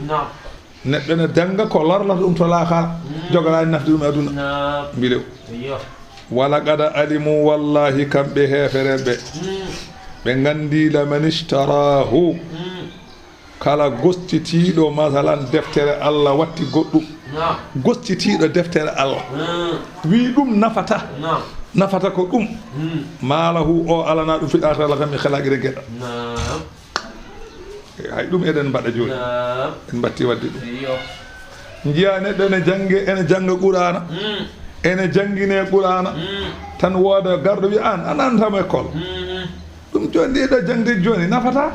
Neɗɗo ne jannga ko lorlata ɗum to laakara, jogorani nafde ɗum e aduna. Mbilew. Wa laqad alimu, wallahi, kamɓe heefereɓe, ɓe nganndi, laman ishtarahu, kala gostitiiɗo, masalan, deftere Allah watti goɗɗum. Gostitiiɗo deftere Allah. Wi ɗum nafata. Nafata ko ɗum. Maalahu o alana ɗum fil akhirah, lakam e kala gire geɗa. Hay ɗum eɗen mbaɗa jooni. En mbatti wadde ɗum. Njiya neɗɗo ene jannge, ene jannga Qur'aana. Ene janngine Qur'aana. Tan wooda garɗo wiya, "An, an, an tama école." Ɗum jooni, ɗiɗo jaŋde jooni nafata.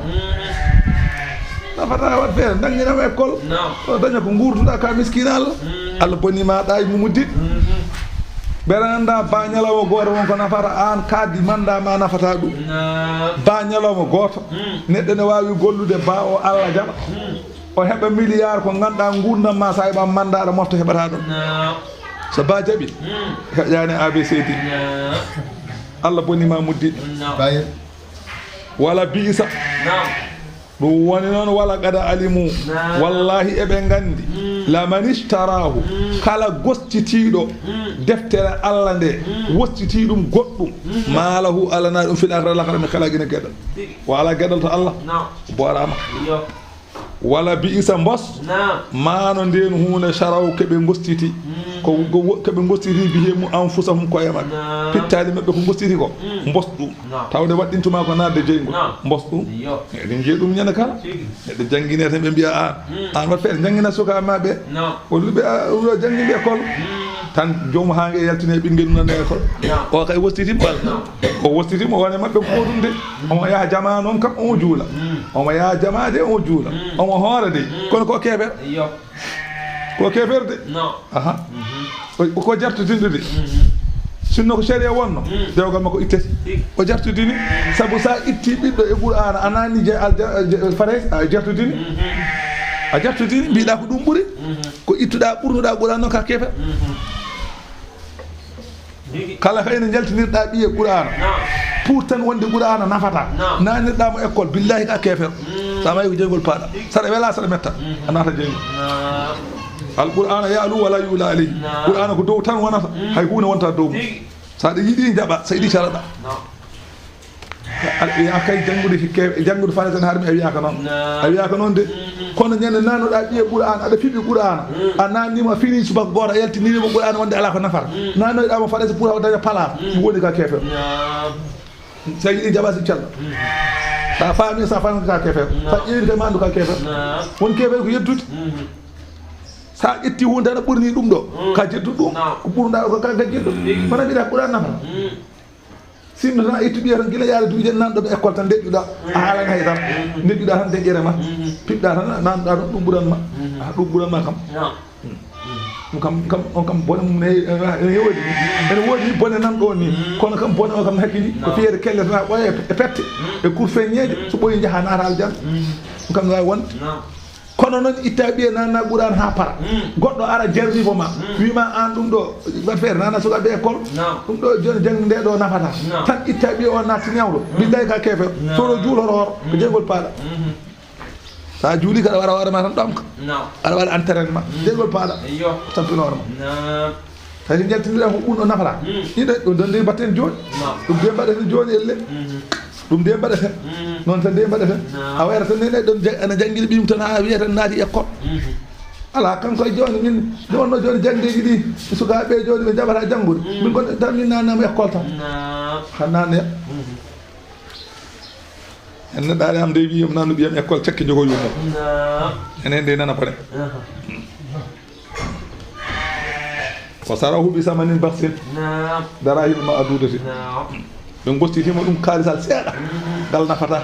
Nafata, waɗ feere, nannginama école. O daña ko nguurduɗa ka miskiina Allah. Allah boni ma ɗa e mumuddiɗ. Ɓe annda ba ñalawma gooto won ko nafata an, kaddi manda ma nafata ɗum. Ba ñalawma gooto. Neɗɗo ne waawi gollude ba o Allah jaɓa. O heɓa milliard ko ngannduɗaa nguurndam ma, sa heɓa manda aɗa mofta heɓata ɗum. So ba jaɓi, heƴaani A B C D. Allah boni ma muddiɗ. Baye. Wala bi'sa. Ɗum woni noon, wala qad alimu. Wallahi, eɓe nganndi. Laman ishtarahu, kala gostitiiɗo deftere Allah nde, wostitii ɗum goɗɗum, maalahu, alana ɗum fil akhirah, lakara, mi kala gine geɗal. O ala geɗal to Allah. Boorama. Wala bi'sa, mbos. Maano ndeen huunde sharaw, keɓe ngostiti. Ko, ko wo-, keɓe ngostiti bihi mu anfusahum, koye maɓɓe. Pittaali maɓɓe ko ngostiti ko, mbos ɗum. Tawde waɗɗintuma ko naatde jeyngol, mbos ɗum. Eɗen njiya ɗum ñande kala. Neɗɗo janngine tan ɓe mbiya, "An, an waɗ feere, janngina suka ma ɓe." Walla ɓe, "A, o jannginde école." Tan joom haa nge yaltine ɓinngel mum nana école. O kay wostitima. O wostitima, wone maɓɓe ko ɗum de. Omo yaha jama noon kam, omo juula. Omo yaha jama de, omo juula. Omo hoora de. Kono ko keefer. Ko keefeerde. Aha. Ko jartidinɗo de. Sinno ko sariya wonno, dewgal makko ittete. O jartidini. Sabu sa itti ɓiɗɗo e Qur'aana, a naani je alja- je- farayse, a jartidini. A jartidini, mbiɗa ko ɗum ɓuri. Ko ittuɗa ɓurnuɗa Qur'aana noon ka keefer. Kala kayne jaltinirɗa ɓiye Qur'aana, pour tan wonde Qur'aana nafata, naanirɗa mo école, billahi ka keefer. Sa mayi ko jeyngol paaɗa. Saɗa wela, saɗa metta, a naata jeyngol. Al Qur'aana ya'lu wala yu'la alayhi. Qur'aana ko dow tan wonata, hay huunde wonta dow mum. Sa ɗa yiɗi jaɓa, sa yiɗi calaɗa. Aɗa wiya kay janngude ki kew- janngude farayse ne harmi, a wiyaka noon. A wiyaka noon de. Kono ñande naanoɗa ɓiye Qur'aana, aɗa fiɓi Qur'aana, a naannima fini subaka gooto, a yaltinirimo Qur'aana wonde ala ko nafata. Naanoyɗa mo farayse pour haw daña place, ɗum woni ka keefer. Sa yiɗi jaɓa si calla. Sa faami, sa faami ka keefer. Sa ƴeewi kay mandu ka keefer. Won keefer ko yeddude. Sa ƴetti hunde tan a ɓurni ɗum ɗo, ka jeddu ɗum. Ko ɓurɗa ko ka gajjel ɗum. Kono mbiɗa Qur'aana nafa. Sinno tan a ittu ɓiya tan gila yaade duuƴi nanɗo ɓe école tan deƴƴuɗa, a haalani hay tan. Deƴƴuɗa tan deƴƴere ma. Piɗɗa tan nanɗa ɗum, ɗum ɓuran ma. A ɗum ɓuran ma kam. Ɗum kam kam on kam bone mum ne ene woodi ni. Ene woodi ni bone nan ɗo ni. Kono kam bone o kam hakkili ko fiyede kelle tan a ɓoya e pette e kurfeñeeje, so ɓoyi jaha naata aljanna. Ɗum kam ne wawi wonde. Kono noon itta ɓiye nanna Qur'aana ha para. Goɗɗo ara jarribo ma, wima an ɗum ɗo wat feere nana sukaɓe école. Ɗum ɗo joni jangde ɗo nafata. Tan itta ɓiye o natti newɗo, billahi ka keefer. Soɗo juuloto hoto ko jeyngol paaɗa. Sa juuli kaɗa waɗa hoore ma tan ɗomka. Aɗa waɗa entraînement, jeyngol paaɗa. Tampino hoore ma. Tawi jaltindiɗa ko ɓuurɗo nafata. Ɗiɗo ɗo donde batten joni. Ɗum de mbaɗaten joni elle. Ɗum de mbaɗaten. Noon tan de mbaɗaten. A wayata tan nene ɗon ja- ana janngini ɓiyum tan ha wiya tan naati école. Ala kanko e joni min nde wonno joni jangdeji ɗi, sukaaɓe joni ɓe jaɓata janngude. Min kon tan min nanama école tan. Xa nanne. En neɗɗo ari am de wiyam nanno ɓiyam école cakke jogo yummo. Enen de nana bone. Wa sarahu bi samanin baksin. Darahima ma'dudatin. Ɓe gostitima ɗum kaalisal seeɗa. Ngal nafata.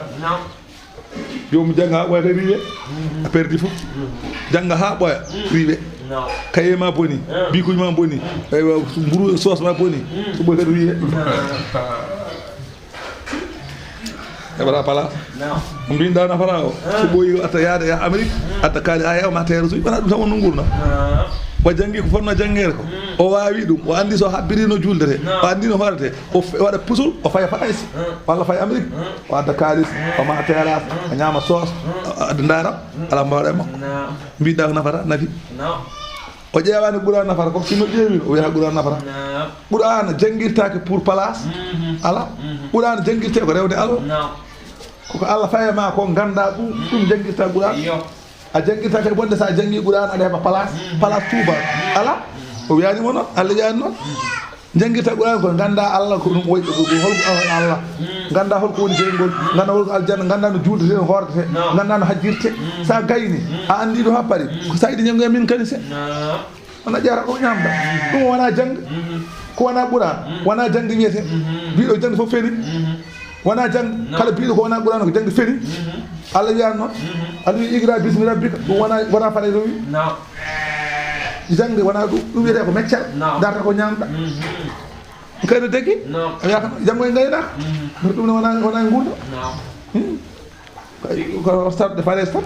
Jomum janga ha ɓoya kadi riiwe. A perdi fof. Janga ha ɓoya riiwe. Kaye ma boni. Bikuji ma boni. Eywa, mburu sauce ma boni. So ɓoy kadi riiwe. Heɓata place. Mbinda nafara o so ɓoyi o atta yaade ya Amérique, atta kaali a yaw ma teere suy wona ɗum tan wonno nguurna. O jangi ko fonno jangere ko, o wawi ɗum, o andi so habbirino juldete, o andino hoorete, o waɗa pusul, o faya farayse walla faya Amérique, o adda kaalis, o ma terrasse, o ñama sauce. Adda ndara. Ala mbaɗa e makko. Mbiɗa ko nafata nafi. O ƴeewani Qur'an nafata ko, sinno ƴeewino o wiyata Qur'an nafata. Qur'an jangirtake pour place. Ala. Qur'an jangirte ko rewde Allah. Koko Allah faye ma ko ganda ɗum, ɗum jangirta Qur'an. A jangirta kay bonde sa jangi Qur'an aɗa heɓa place, place tuba. Ala. O wiyani mo noon, Allah wiyani noon. Jangirta Qur'an ko ganda Allah ko ɗum wayi ko holko Allah. Ganda holko woni jeyngol, ganda holko aljanna, ganda no juldete, no hordete, ganda no hajjirte. Sa gayni a andi ɗo ha paari, ko sa yiɗi jangoya min kadi se. Wona ƴeewata ko ñamɗa. Ɗum wona jangde. Ko wona Qur'an, wona jangde wiyete. Biɗo jangde fof feni. Wona jangde kala biɗo ko wona Qur'an ko jangde feni. Allah wiyani noon. Allah wi iqra bismi rabbika, ɗum wona, wona faɗa ɗo wi. Jangde wona ɗum, ɗum wiyete ko meccal. Darta ko ñamɗa. Kayno deggi. A wiyata janngo e ngaynaaka. Ɗum ne wona, wona e nguurndam. Ko sarde fares tan.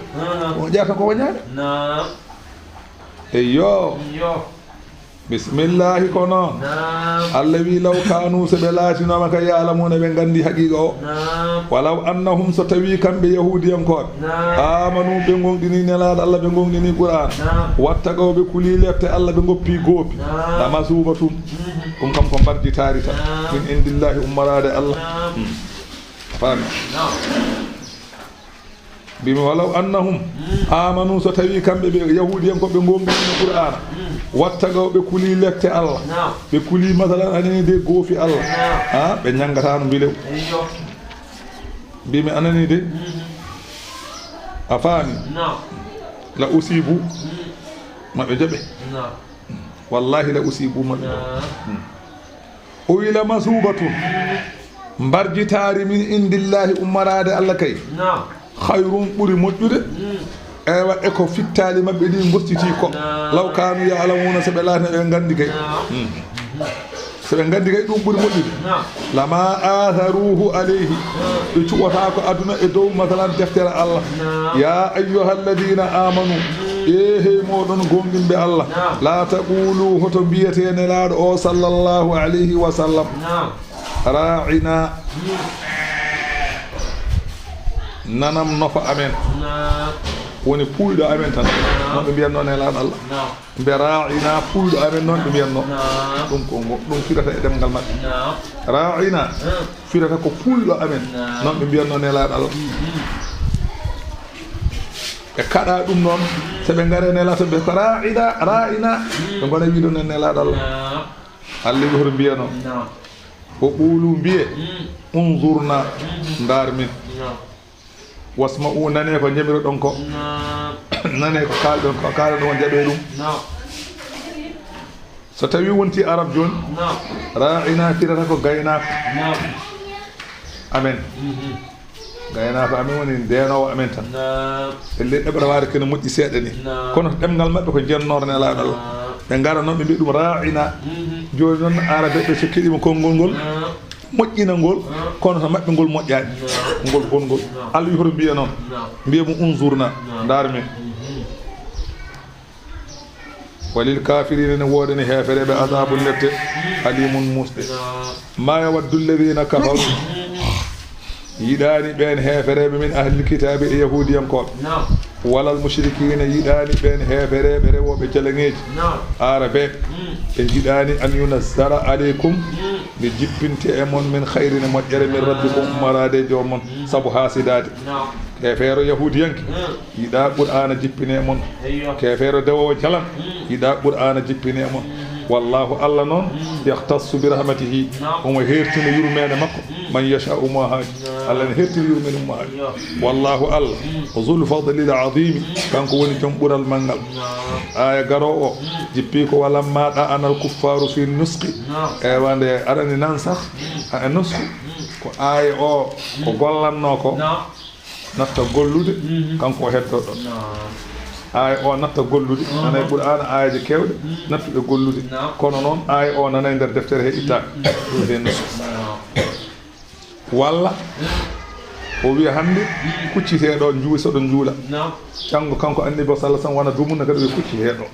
O ƴeewata ko wañaade. Eyyo. Bismillahi ko noon. Allah wi law kanu, so ɓe laatinooma ka ya'lamuna, ɓe nganndi haqiiqa o. Walaw annahum, so tawi kamɓe yahuudiyankooɓe, amanu, ɓe ngonɗini nelaaɗo Allah, ɓe ngonɗini Qur'an, wattaqaw, ɓe kuli lette Allah, ɓe ngoppi goopi, la masuubatun, ɗum kam ko mbarjitaari tan, min indillahi, ummoraade Allah. A faami? Mbimi walaw annahum amanu, so tawi kamɓe ɓe yahuudiyankoɓe gonɗinino Qur'aana, wattaqaw, ɓe kuli lette Allah, ɓe kuli masalan anani de goofi Allah, ha ɓe ñangatano mbilew. Mbimi anani de, a faami? La usibu, maɓe joɓe. Wallahi la usibu, maɓe joɓe. O wi la masuubatun, mbarjitaari min indillahi, ummoraade Allah kay, khayrun, ɓuri moƴƴude, Ewa, e ko fittaali maɓɓe ɗi gostitii ko. Law kaanu ya'lamuuna, so ɓe laatino ɓe nganndi kay. Hmm. So ɓe nganndi kay ɗum ɓuri moƴƴude. Lama aatharuuhu alayhi. Ɓe cuɓotaako aduna e dow, masalan, deftere Allah. Ya ayyuhalladiina aamanu, e hey mooɗon goonɗinɓe Allah. La taqulu, hoto mbiyetee Nelaaɗo o sallallahu alayhi wa sallam. Ra'ina. Nanam nofa amen. Woni puuyɗo amen tan. Noon ɓe mbiyatnoo Nelaaɗo Allah. Mbe ra'ina, puuyɗo amen, noon ɓe mbiyatnoo. Ɗum ko ngo, ɗum firata e ɗemngal maɓɓe. Ra'ina firata ko puuyɗo amen. Noon ɓe mbiyatnoo Nelaaɗo Allah. Ɓe kaɗa ɗum noon, so ɓe ngare Nelaaɗo, ɓe ko ra'ina, ra'ina. Ɓe ngona wiide noon Nelaaɗo Allah. Allah wi hoto mbiyanoo. O qulu, mbiye, unzurna, ndaar min. Wasma'u, nane ko njamiroɗon ko. Nane ko kaalɗon ko, kaalɗon on, jaɓe ɗum. So tawi wonti arab jooni, ra'ina firata ko gaynaako amen. Gaynaako amen woni ndeenoowo amen tan. Ellee ɗeɓra waade kene moƴƴi seeɗa ni. Kono ɗemngal maɓɓe ko njennoor Nelaaɗo Allah. Ɓe ngara noon ɓe mbiya ɗum ra'ina. Jooni noon arabe ɓe so keɗiima konngol ngol, moƴƴina ngol, kono to maɓɓe ngol moƴƴaani. Ngol bongol. Allah wi hoto mbiya noon. Mbiya mo unzurna, ndaar min. Walil kafirina, ne woodani heefereɓe adabun lette, alimun musɗe. Ma yawaddu alladhina kafaru, yiɗaani ɓeen heefereɓe min ahlil kitabi e yahudiyankooɓe. Walal mushrikina, yiɗaani ɓeen heefereɓe rewooɓe jalaŋeeji, aarabeeɓe. Ɓe njiɗaani an yunazzala aleykum, nde jippinte e mon min khayrin, moƴƴere, min rabbikum, ummaraade e joom mon, sabu haasidaade. Keefeero yahudiyanke yiɗaa Qur'aana jippinee mon. Keefeero dewoowo jalam yiɗaa Qur'aana jippinee mon. Wallahu, Allah noon, yahtassu bi rahmatihi, omo heertina yurmeende makko, man yasha'u, mo haaji. Allah ne heertina yurmeende mo haaji. Wallahu, Allah, zul fadlil azimi, kanko woni joom ɓural manngal. Aaya garoowo o jippii ko walamma da'anal kuffaaru fi nusqi. Ewa, nde aɗani nan sax, a, e nusqi, ko aaya o ko gollannoo ko. Natta gollude, kanko o heddoo ɗon. Aaya o natta gollude, nanay Qur'aana aayeeje keewɗe nattuɗe gollude. Kono noon, aaya o nanay nder deftere he ittaaka. Ɗum he nusu. Walla o wiya hannde, kuccitee ɗo, njuu-, so ɗo njuula. Janngo kanko Annabi sallallahu alaihi wasallam wona dumunna kadi o wiya kuccitee ɗo.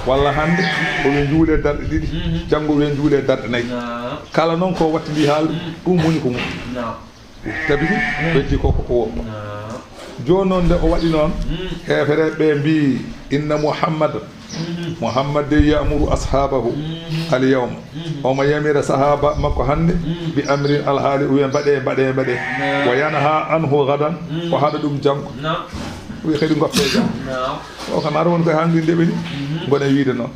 Walla hannde o wiya njuulee darɗe ɗiɗi, janngo o wiya njuulee darɗe nayi. Kala noon ko wattidi haalde, ɗum woni ko mum. Tabiti, weddii ko, ko, ko woppa. Jooni noon, nde o waɗi noon, heefereɓe ɓe mbii, "Inna Muhammadan, Muhammad de ya'muru ashabahu al yawma." Omo yamira sahaaba makko hannde, bi amrin, alhaali o wiya, "Mbaɗee, mbaɗee, mbaɗee." Wa yanha anhu gadan, o haɗa ɗum janngo. O wiya kadi, "Ngoppee janngo." O kam, aɗa woni koye hannde ndeɓe ni, ngona wiide noon.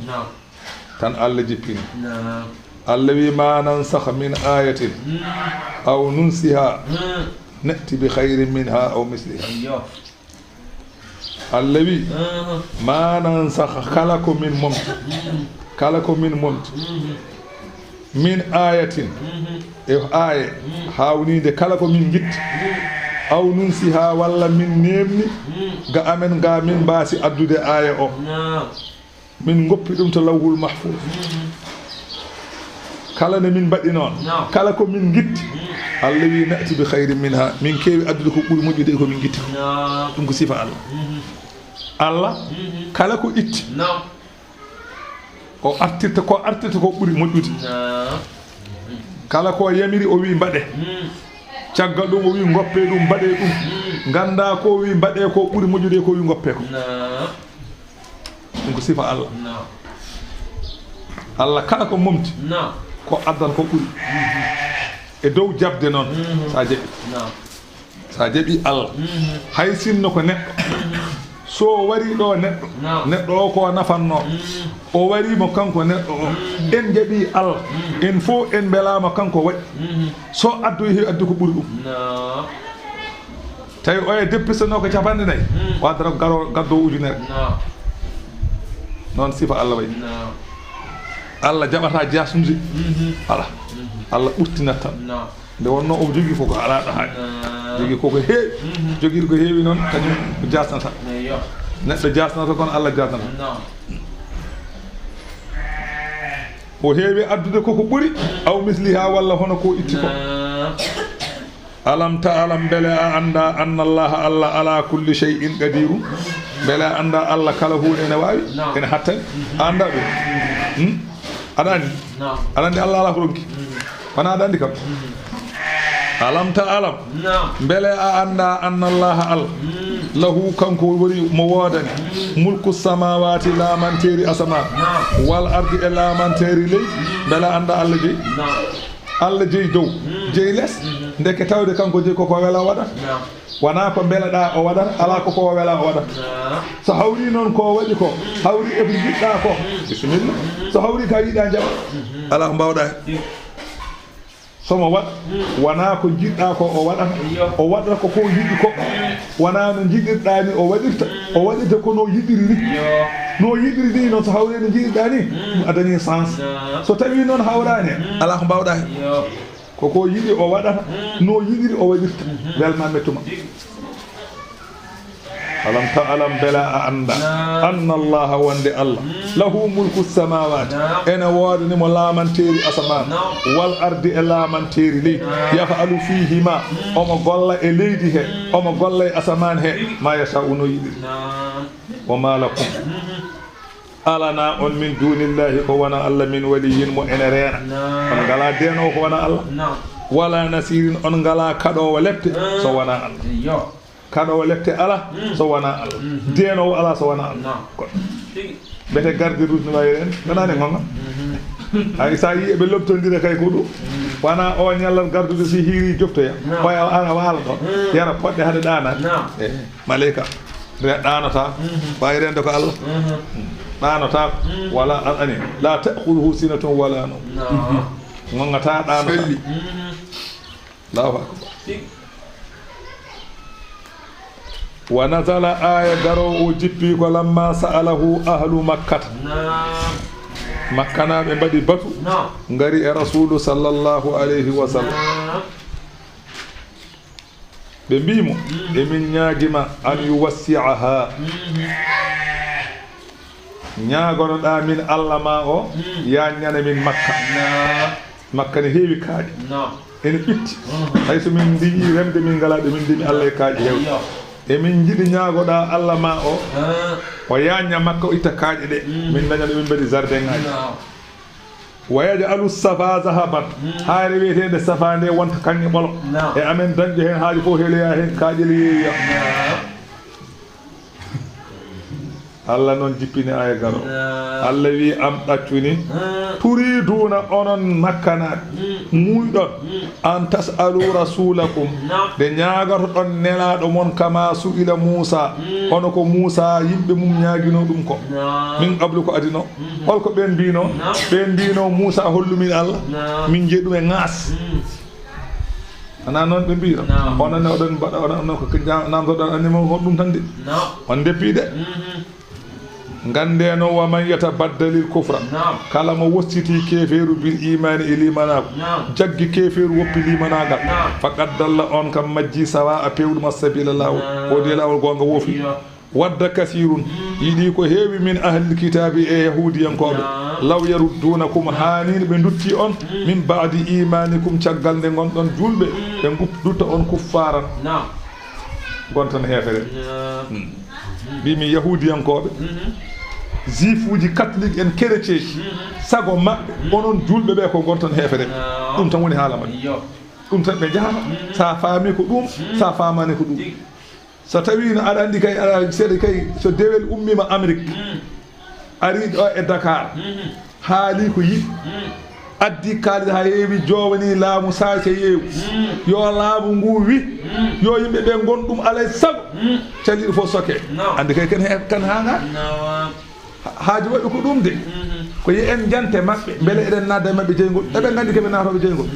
Tan Allah jippini. Allah wi, "Ma nansakh min ayatin aw nunsiha na'ti bi khayrin minha aw misliha." Allah wi, "Ma nansakh," kala ko min momti, kala ko min momti, "min ayatin," e aaye, haawniinde kala ko min ngitti, "aw nunsiha," walla min neemni ga amen ga min mbaasi addude aaya o. Min ngoppi ɗum to Lawhul Mahfuz. Kala nde min mbaɗi noon, kala ko min ngitti, Allah wi, "Na'ti bi khayrin minha," min keewi addude ko ɓuri moƴƴude e ko min ngitti ko. Ɗum ko sifa Allah. Allah, kala ko itti, o artirta ko, artirta ko ɓuri moƴƴude. Kala ko yamiri, o wi, "Mbaɗe." Caggal ɗum, o wi, "Ngoppe ɗum, mbaɗe ɗum." Ngannda ko wi, "Mbaɗe ko ɓuri moƴƴude," ko wi, "Ngoppe ko." Ɗum ko sifa Allah. Allah kala ko momti, ko addan ko ɓuri. E dow jaɓde noon, sa jaɓi. Sa jaɓi Allah, hay sinno ko neɗɗo, so wari ɗo neɗɗo, neɗɗo o ko nafanno, o wari mo kanko neɗɗo o. En jaɓi Allah, en fof en mbelama kanko waɗi. So addoyi he addi ko ɓuri ɗum. Tawi oya deppisano ko capanɗe nayi, o addata ko garo-, gaddo ujunere. Noon sifa Allah wayi. Allah jaɓata jasnude. Ala. Allah ɓurtinat tan. Nde wonno o jogii ko ko alaa ɗo haaɗi. Naam. Jogii ko ko heewi. Mhm. Jogii ko heewi noon, kañum ko jasnata. Eyyo. Neɗɗo jasnata, kono Allah jasnata. Naam. O heewi addude ko ko ɓuri, aw misliha, walla hono ko itti ko. Naam. Alam ta'lam, mbele a annda, anna Allah, Allah ala kulli shay'in qadirun? Mbele a annda Allah kala huunde ene waawi, naam, ene hattani? Mhm. A annda ɗum? Hmm? Aɗa anndi? Naam. Aɗa anndi Allah ala ko ronki? Mhm. Wona aɗa anndi kam? Mhm. Alam ta'lam. Naam. Mbele a annda, anna Allah, Allah, mhm, lahu, kanko woni mo woodani, mhm, mulku samawati, laamanteeri asamaan, naam, wal ardi, e laamanteeri leydi? Mhm. Mbele a annda Allah jeyi? Naam. Allah jeyi dow, mhm, jeyi les? Mhm. Ndeke tawde kanko jeyi ko ko wela o waɗata. Naam. Wonaa ko mbeleɗaa o waɗata, alaa ko ko wela o waɗata. Naam. So hawri noon ko waɗi ko, hawri e ko njiɗɗaa ko, mhm, bisimilla. Mhm. So hawri ka yiɗaa jaɓa, mhm, alaa ko mbaawɗaa heen. Iyo. So mo waɗ, mm, wonaa ko njiɗɗaa ko o waɗata. Iyo. O waɗata ko ko yiɗi ko. Mm. Wonaa no njiɗirɗaa ni o waɗirta. Mm. O waɗirta ko no yiɗiri ni. Iyo. No yiɗiri ni noon, so hawri no njiɗirɗaa ni, mm, a dañii sens. Naam. So tawii noon hawraani, mm, alaa ko mbaawɗaa heen. Iyo. Ko ko yiɗi o waɗata, mm, no yiɗiri o waɗirta. Mhm. Welma mettuma. Tigi. Alam ta'lam, mbela a annda, naam, anna Allaha, wonde Allah, mm, lahu mulku samawati, naam, ene woodani mo laamanteeri asamaan, naam, wal ardi, e laamanteeri leydi. Naam. Yaf'alu fihima, mm, omo golla e leydi he, mm, omo golla e asamaan he, tigi, ma yasha'u, no yiɗiri. Naam. Wa ma lakum, mhm, alana on, min dunillahi, ko wona Allah, min waliyin, mo ene reena. Naam. On ngalaa deenoowo ko wona Allah. Naam. Wala nasirin, on ngalaa kaɗoowo lepte, naam, so wona Allah. Iyo. Kaɗoowo lepte alaa, mm, so wona Allah. Mhm. Deenoowo alaa so wona Allah. Naam. Ko tigi. Mbete garde rouge no wayi en, wonani gonga. Mhm. Ay, sa yi ɓe lobtondira kay ko ɗum. Mhm. Wona o ñallal gardude si hiiri joftoya. Naam. Ɓay a, a waala ɗo. Mhm. Yara poɗɗe hade ɗaanaade. Naam. Eh, maleyka. Re-, ɗaanata. Mhm. Ɓay rende ko Allah. Mhm. Ɗaanata. Mhm. Wala an ani. La ta'khudhuhu sinatun wala nawm. Naam. Ngongata, ɗaanata. Selli. Mhm. Allahu akbar. Tigi. Wa nazala, aya garoowo o jippi ko lamma sa'alahu ahlu Makkata. Naam. Makkanaaɓe mbaɗi batu. Naam. Ngari e Rasulu sallallahu alayhi wa sallam. Naam. Ɓe mbii mo, mm, emin ñaagima an yuwassi'aha. Mm. Ñaagonoɗaa min Allah ma o, mm, yaññana min Makka. Naam. Makka ne heewi kaaƴe. Naam. Ene ɓitti. Mm. Hay so min mbiyi remde min ngalaa ɗo min ndemi Allah e kaaƴe heewɗe. Iyo. Emin njiɗi ñaagoɗaa Allah ma o, ah, o yañña Makka, o itta kaaƴe ɗe. Mm. Min daña ɗo min mbaɗi jardin ŋaaji. Naam. Wa yaj'alu safa zahaban. Mm. Haayre wiyeteende Safa nde wonta kaŋŋe ɓolo. Naam. E amen dañƴo heen haaju fof heloya heen kaaƴe le yeeya. Naam. Allah noon jippini aya garo. Naam. Allah wi, am ɗaccuni. Mm. Turiduuna, onon Makkanaaɓe, mm, muuyɗon, mm, an tas'alu rasulakum, naam, nde ñaagatoɗon nelaaɗo mon, kama su'ila Muusa, mm, hono ko Muusa yimɓe mum ñaaginoo ɗum ko. Naam. Min qablu, ko adinoo. Mhm. Holko ɓeen mbiinoo? Naam. Ɓeen mbiinoo, Muusa, hollu min Allah. Naam. Min njiya ɗum e ŋaas. Mm. Wonaa noon ɓe mbiinoo? Naam. Onon ne oɗon mbaɗa, onon, onon ko ja-, naamtoɗon anni mo ko ɗum tan de. Naam. On ndeppi de. Mhm. Nganndee noon, wa man yatabaddalil kufra. Naam. Kala mo wostiti keefeeru bil imaani e liimanaagu. Naam. Jaggi keefeeru woppi liimanaagal. Naam. Faqad dalla, on kam majji sawa a pewɗuma sabila laawol. Naam. Wodi laawol goonga woofi. Iyo. Wadda kasiirun, yiɗi ko heewi, min ahlil kitaabi, e yahuudiyankooɓe, law yarudduunakum, haaniino ɓe ndutti on, min ba'di iimaanikum, caggal nde ngonɗon juulɓe, ɓe ngu-, ndutta on kuffaaran, ngonton heefere. Hmm. Mbimi yahuudiyankooɓe, juifuuji, katolik en, kereceenji, sago maɓɓe, onon juulɓe ɓe ko ngonton heefere. Ɗum tan woni haala maɓɓe. Ɗum tan ɓe njahata, sa faami ko ɗum, sa faamaani ko ɗum. So tawii no aɗa anndi kay, aɗa seeɗa kay, so dewel ummiima Amérique, arii ɗo e Dakar, haalii ko yiɗi, addii kaalis haa heewi, joowanii laamu, saasi yeewu, yo laamu ngu wi, yo yimɓe ɓe ngon ɗum alay sago, caliiɗo fof soke. Anndi kay ken he-, kan haa ngaa. Ha-, haaju maɓɓe ko ɗum de. Ko yo en njante maɓɓe, mbele eɗen naatda e maɓɓe jeyngol. Eɓe nganndi ko ɓe naatooɓe jeyngol.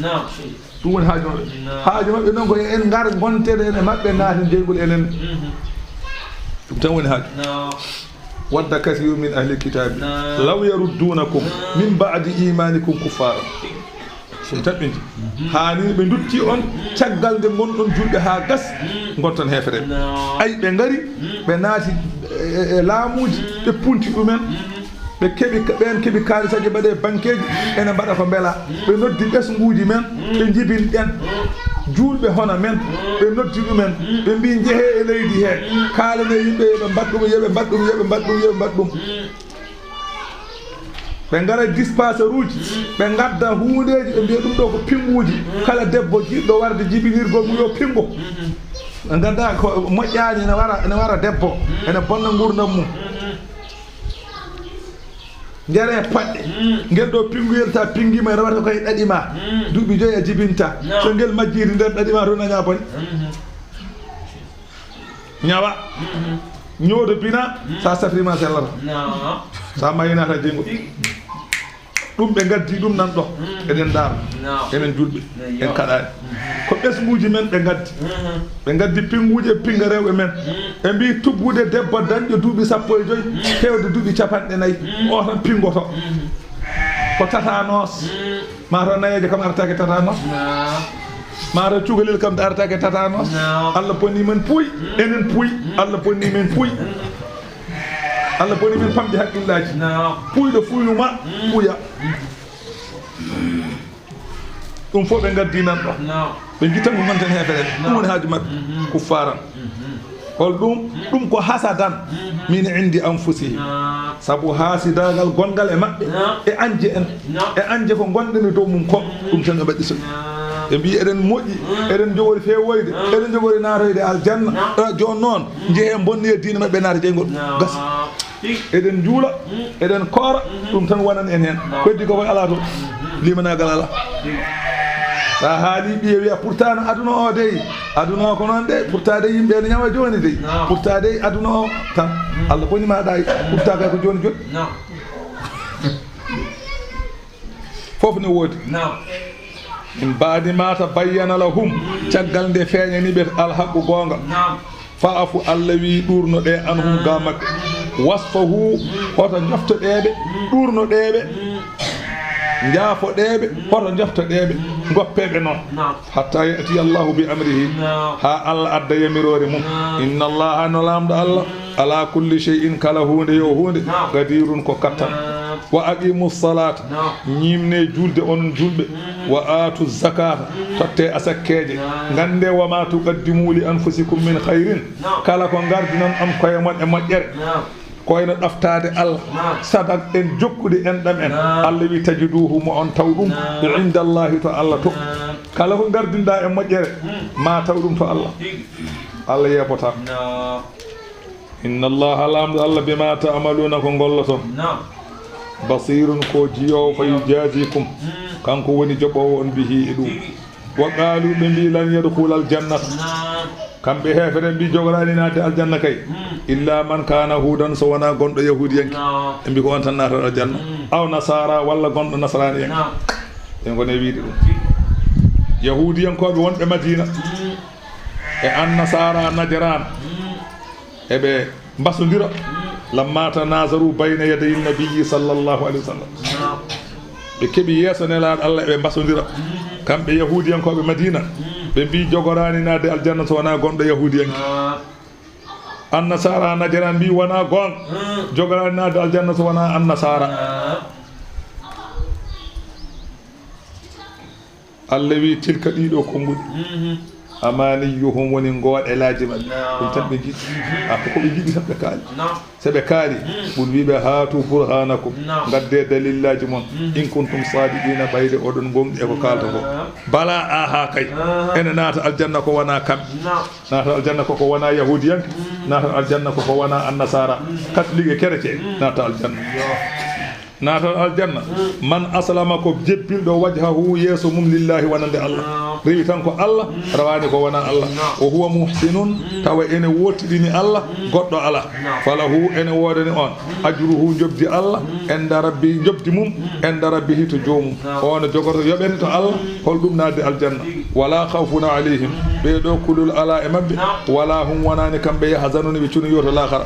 Ɗum woni haaju maɓɓe. Haaju maɓɓe noon ko yo en ngar ngonten e maɓɓe, naaten jeyngol enen. Ɗum tan woni haaju. Wadda kasiirun min ahlil kitaabi law yarudduunakum min ba'di iimaanikum kuffaaran. Ɗum tan ɓe nji-, haa ni ɓe ndutti on caggal nde ngonɗon julɓe haa gas, ngonton heefere. Ay, ɓe ngari, ɓe naati e, e, e laamuuji, ɓe punti ɗumen. Ɓe keɓi, ɓeen keɓi kaalisaji mbaɗe bankeeji, ene mbaɗa ko mbela. Ɓe noddi ɓesnguuji men, ɓe njibin ɗen. Juulɓe hona men, ɓe noddi ɗumen. Ɓe mbii, "Njehee e leydi hee, kaalane yimɓe, yo ɓe mbaɗ ɗum, yo ɓe mbaɗ ɗum, yo ɓe mbaɗ ɗum, yo ɓe mbaɗ ɗum." Ɓe ngara dispensaire uji, ɓe ngadda huundeeji, ɓe mbiya ɗum ɗo ko pinnguuji. Kala debbo jiɗɗo warde jibinirgol mum yo pinngo. Ɓe ngannda ko moƴƴaani ene wara, ene wara debbo, ene bonna nguurndam mum. Njaree paɗɗe. Ngel ɗo pinnguyel, so a pinngiima, rewata koye ɗaɗi ma. Duuɓi joyi a jibinta. So ngel majjiiti nder ɗaɗi ma, toon a ñaa bone. Ñawa. Ñooto bina, so a safriima a sellata. So a mayii naata jeyngol. Ɗum ɓe ngaddi ɗum nan ɗo. Eɗen ndaara. Enen julɓe. En kaɗaani. Ko ɓesnguuji men ɓe ngaddi. Ɓe ngaddi pinnguuji e pinnga rewɓe men. Ɓe mbii tuggude debbo dañɗo duuɓi sappo e joyi, heewde duuɓi capanɗe nayi. O tan pinngoto. Ko tatanos. Maa taw nayeejo kam artaake tatanos. Maa taw cukalel kam artaake tatanos. Allah bonni men puy. Enen puy. Allah bonni men puy. Allah bonni men pamɗi haqqillaaji. Puyɗo fuyu ma, puya. Ɗum fof ɓe ngaddi nan ɗo. Ɓe njitta ko ngonten heefere. Ɗum woni haaju maɓɓe. Kuffaaran. Hol ɗum? Ɗum ko hasadan min indi anfusihim. Sabu haasidaagal gonngal e maɓɓe. E añje en. E añje ko ngonɗen e dow mum ko. Ɗum tan ɓe mbaɗi so. Ɓe mbii eɗen moƴƴi, eɗen njogori feewoyde, eɗen njogori naatoyde aljanna. Jooni noon, njehee mbonnee diine maɓɓe naata jeyngol. Gasi. Eɗen njuula, eɗen koora, ɗum tan wonani en heen. Ko heddi ko koye alaa toon. Limanaagal alaa. So a haalii ɓiye wiya, "Pourtant no aduna o dey, aduna o ko noon de, pourtant de yimɓe ene ñawa jooni dey, pourtant de aduna o tan." Allah boni ma ɗaay, pourtant kay ko jooni jooni. Fof ne woodi. Min baadi ma tabayyana lahum, caggal nde feeñani ɓe alhaqqu goonga. Fa'fu, Allah wi, ɗuurno ɗe anhum ga maɓɓe. Wasfahu, hoto njofto ɗeɓe, ɗuurno ɗeɓe, njaafo ɗeɓe, hoto njofto ɗeɓe, ngoppeɓe noon. Hatta ya'ti Allahu bi amrihi, ha Allah adda yamiroore mum. Inna Allaha, no Laamɗo Allah, ala kulli shay'in, kala huunde yo huunde, qadirun, ko kattan. Wa aqimu salata, ñiimne julde onon julɓe. Wa aatu zakata, totte asakkeeje. Ngannde, wa ma tuqaddimu li anfusikum min khayrin, kala ko ngardinon on koye mon e moƴƴere, ko ene ɗoftaade Allah, sadak en, jokkude enɗam en, Allah wi tajiduhu, mo on taw ɗum, inda Allahi, to Allah to. Kala ko ngardinɗa e moƴƴere, ma taw ɗum to Allah. Allah yeebotaako. Inna Allaha, Laamɗo Allah, bima ta'maluna, ko ngolloton, basirun, ko jiyoowo, fa yujazikum, kanko woni joɓoowo on bihi, e ɗum. Wa qaalu, ɓe mbii, lan yadkhulal jannata, kamɓe heefere mbii jogoraani naatde aljanna kay, illa man kana hudan, so wonaa gonɗo yahuudiyanke. Ɓe mbii ko on tan naatata aljanna. Aw nasara, walla gonɗo nasaraaniyanke. Ɓe ngoni e wiide ɗum. Yahuudiyankooɓe wonɓe Madina e annasara Najran, eɓe mbasondira. Lamma tanazaru bayna yaday nabiyyi sallallahu alayhi wa sallam. Ɓe keɓi yeeso Nelaaɗo Allah, eɓe mbasondira. Kamɓe yahuudiyankooɓe Madina, ɓe mbii jogoraani naatde aljanna so wonaa gonɗo yahuudiyanke. Annasara Najran mbii wonaa goonga. Jogoraani naatde aljanna so wonaa annasara. Allah wi, tilka, ɗiɗo konguɗi. Amaniyuhum, woni ngoɗelaaji maɓɓe. Ɗum tan ɓe njiɗi. A ko, ko ɓe njiɗi tan ɓe kaali. So ɓe kaali, ɓul wiɓe, hatu burhanakum. Ngadde dalillaaji mon. In kuntum sadiqina, ɓayde oɗon gonɗi e ko kaalta ko. Bala, aha kay. Ene naata aljanna ko wonaa kamɓe. Naata aljanna ko ko wonaa yahuudiyanke. Naata aljanna ko ko wonaa annasara. Katolik e kerecee naata aljanna. Naatal aljanna. Man aslama, ko jebbilɗo, wajhahu, yeeso mum, lillahi, wonande Allah. Rewi tan ko Allah, rawaani ko wonaa Allah. Wa huwa muhsinun, tawa ene wootiɗini Allah, goɗɗo alaa. Falahu, ene woodani on, ajruhu, njobdi Allah, inda rabbi, njobdi mum, inda rabbihi, to joomum. O no jogoto yoɓete to Allah, hol ɗum naatde aljanna. Wala khawfun alayhim, ɓee ɗoo kulol alaa e maɓɓe. Wala hum, wonaani kamɓe, yahzanun, ɓe cunoyoto laakara.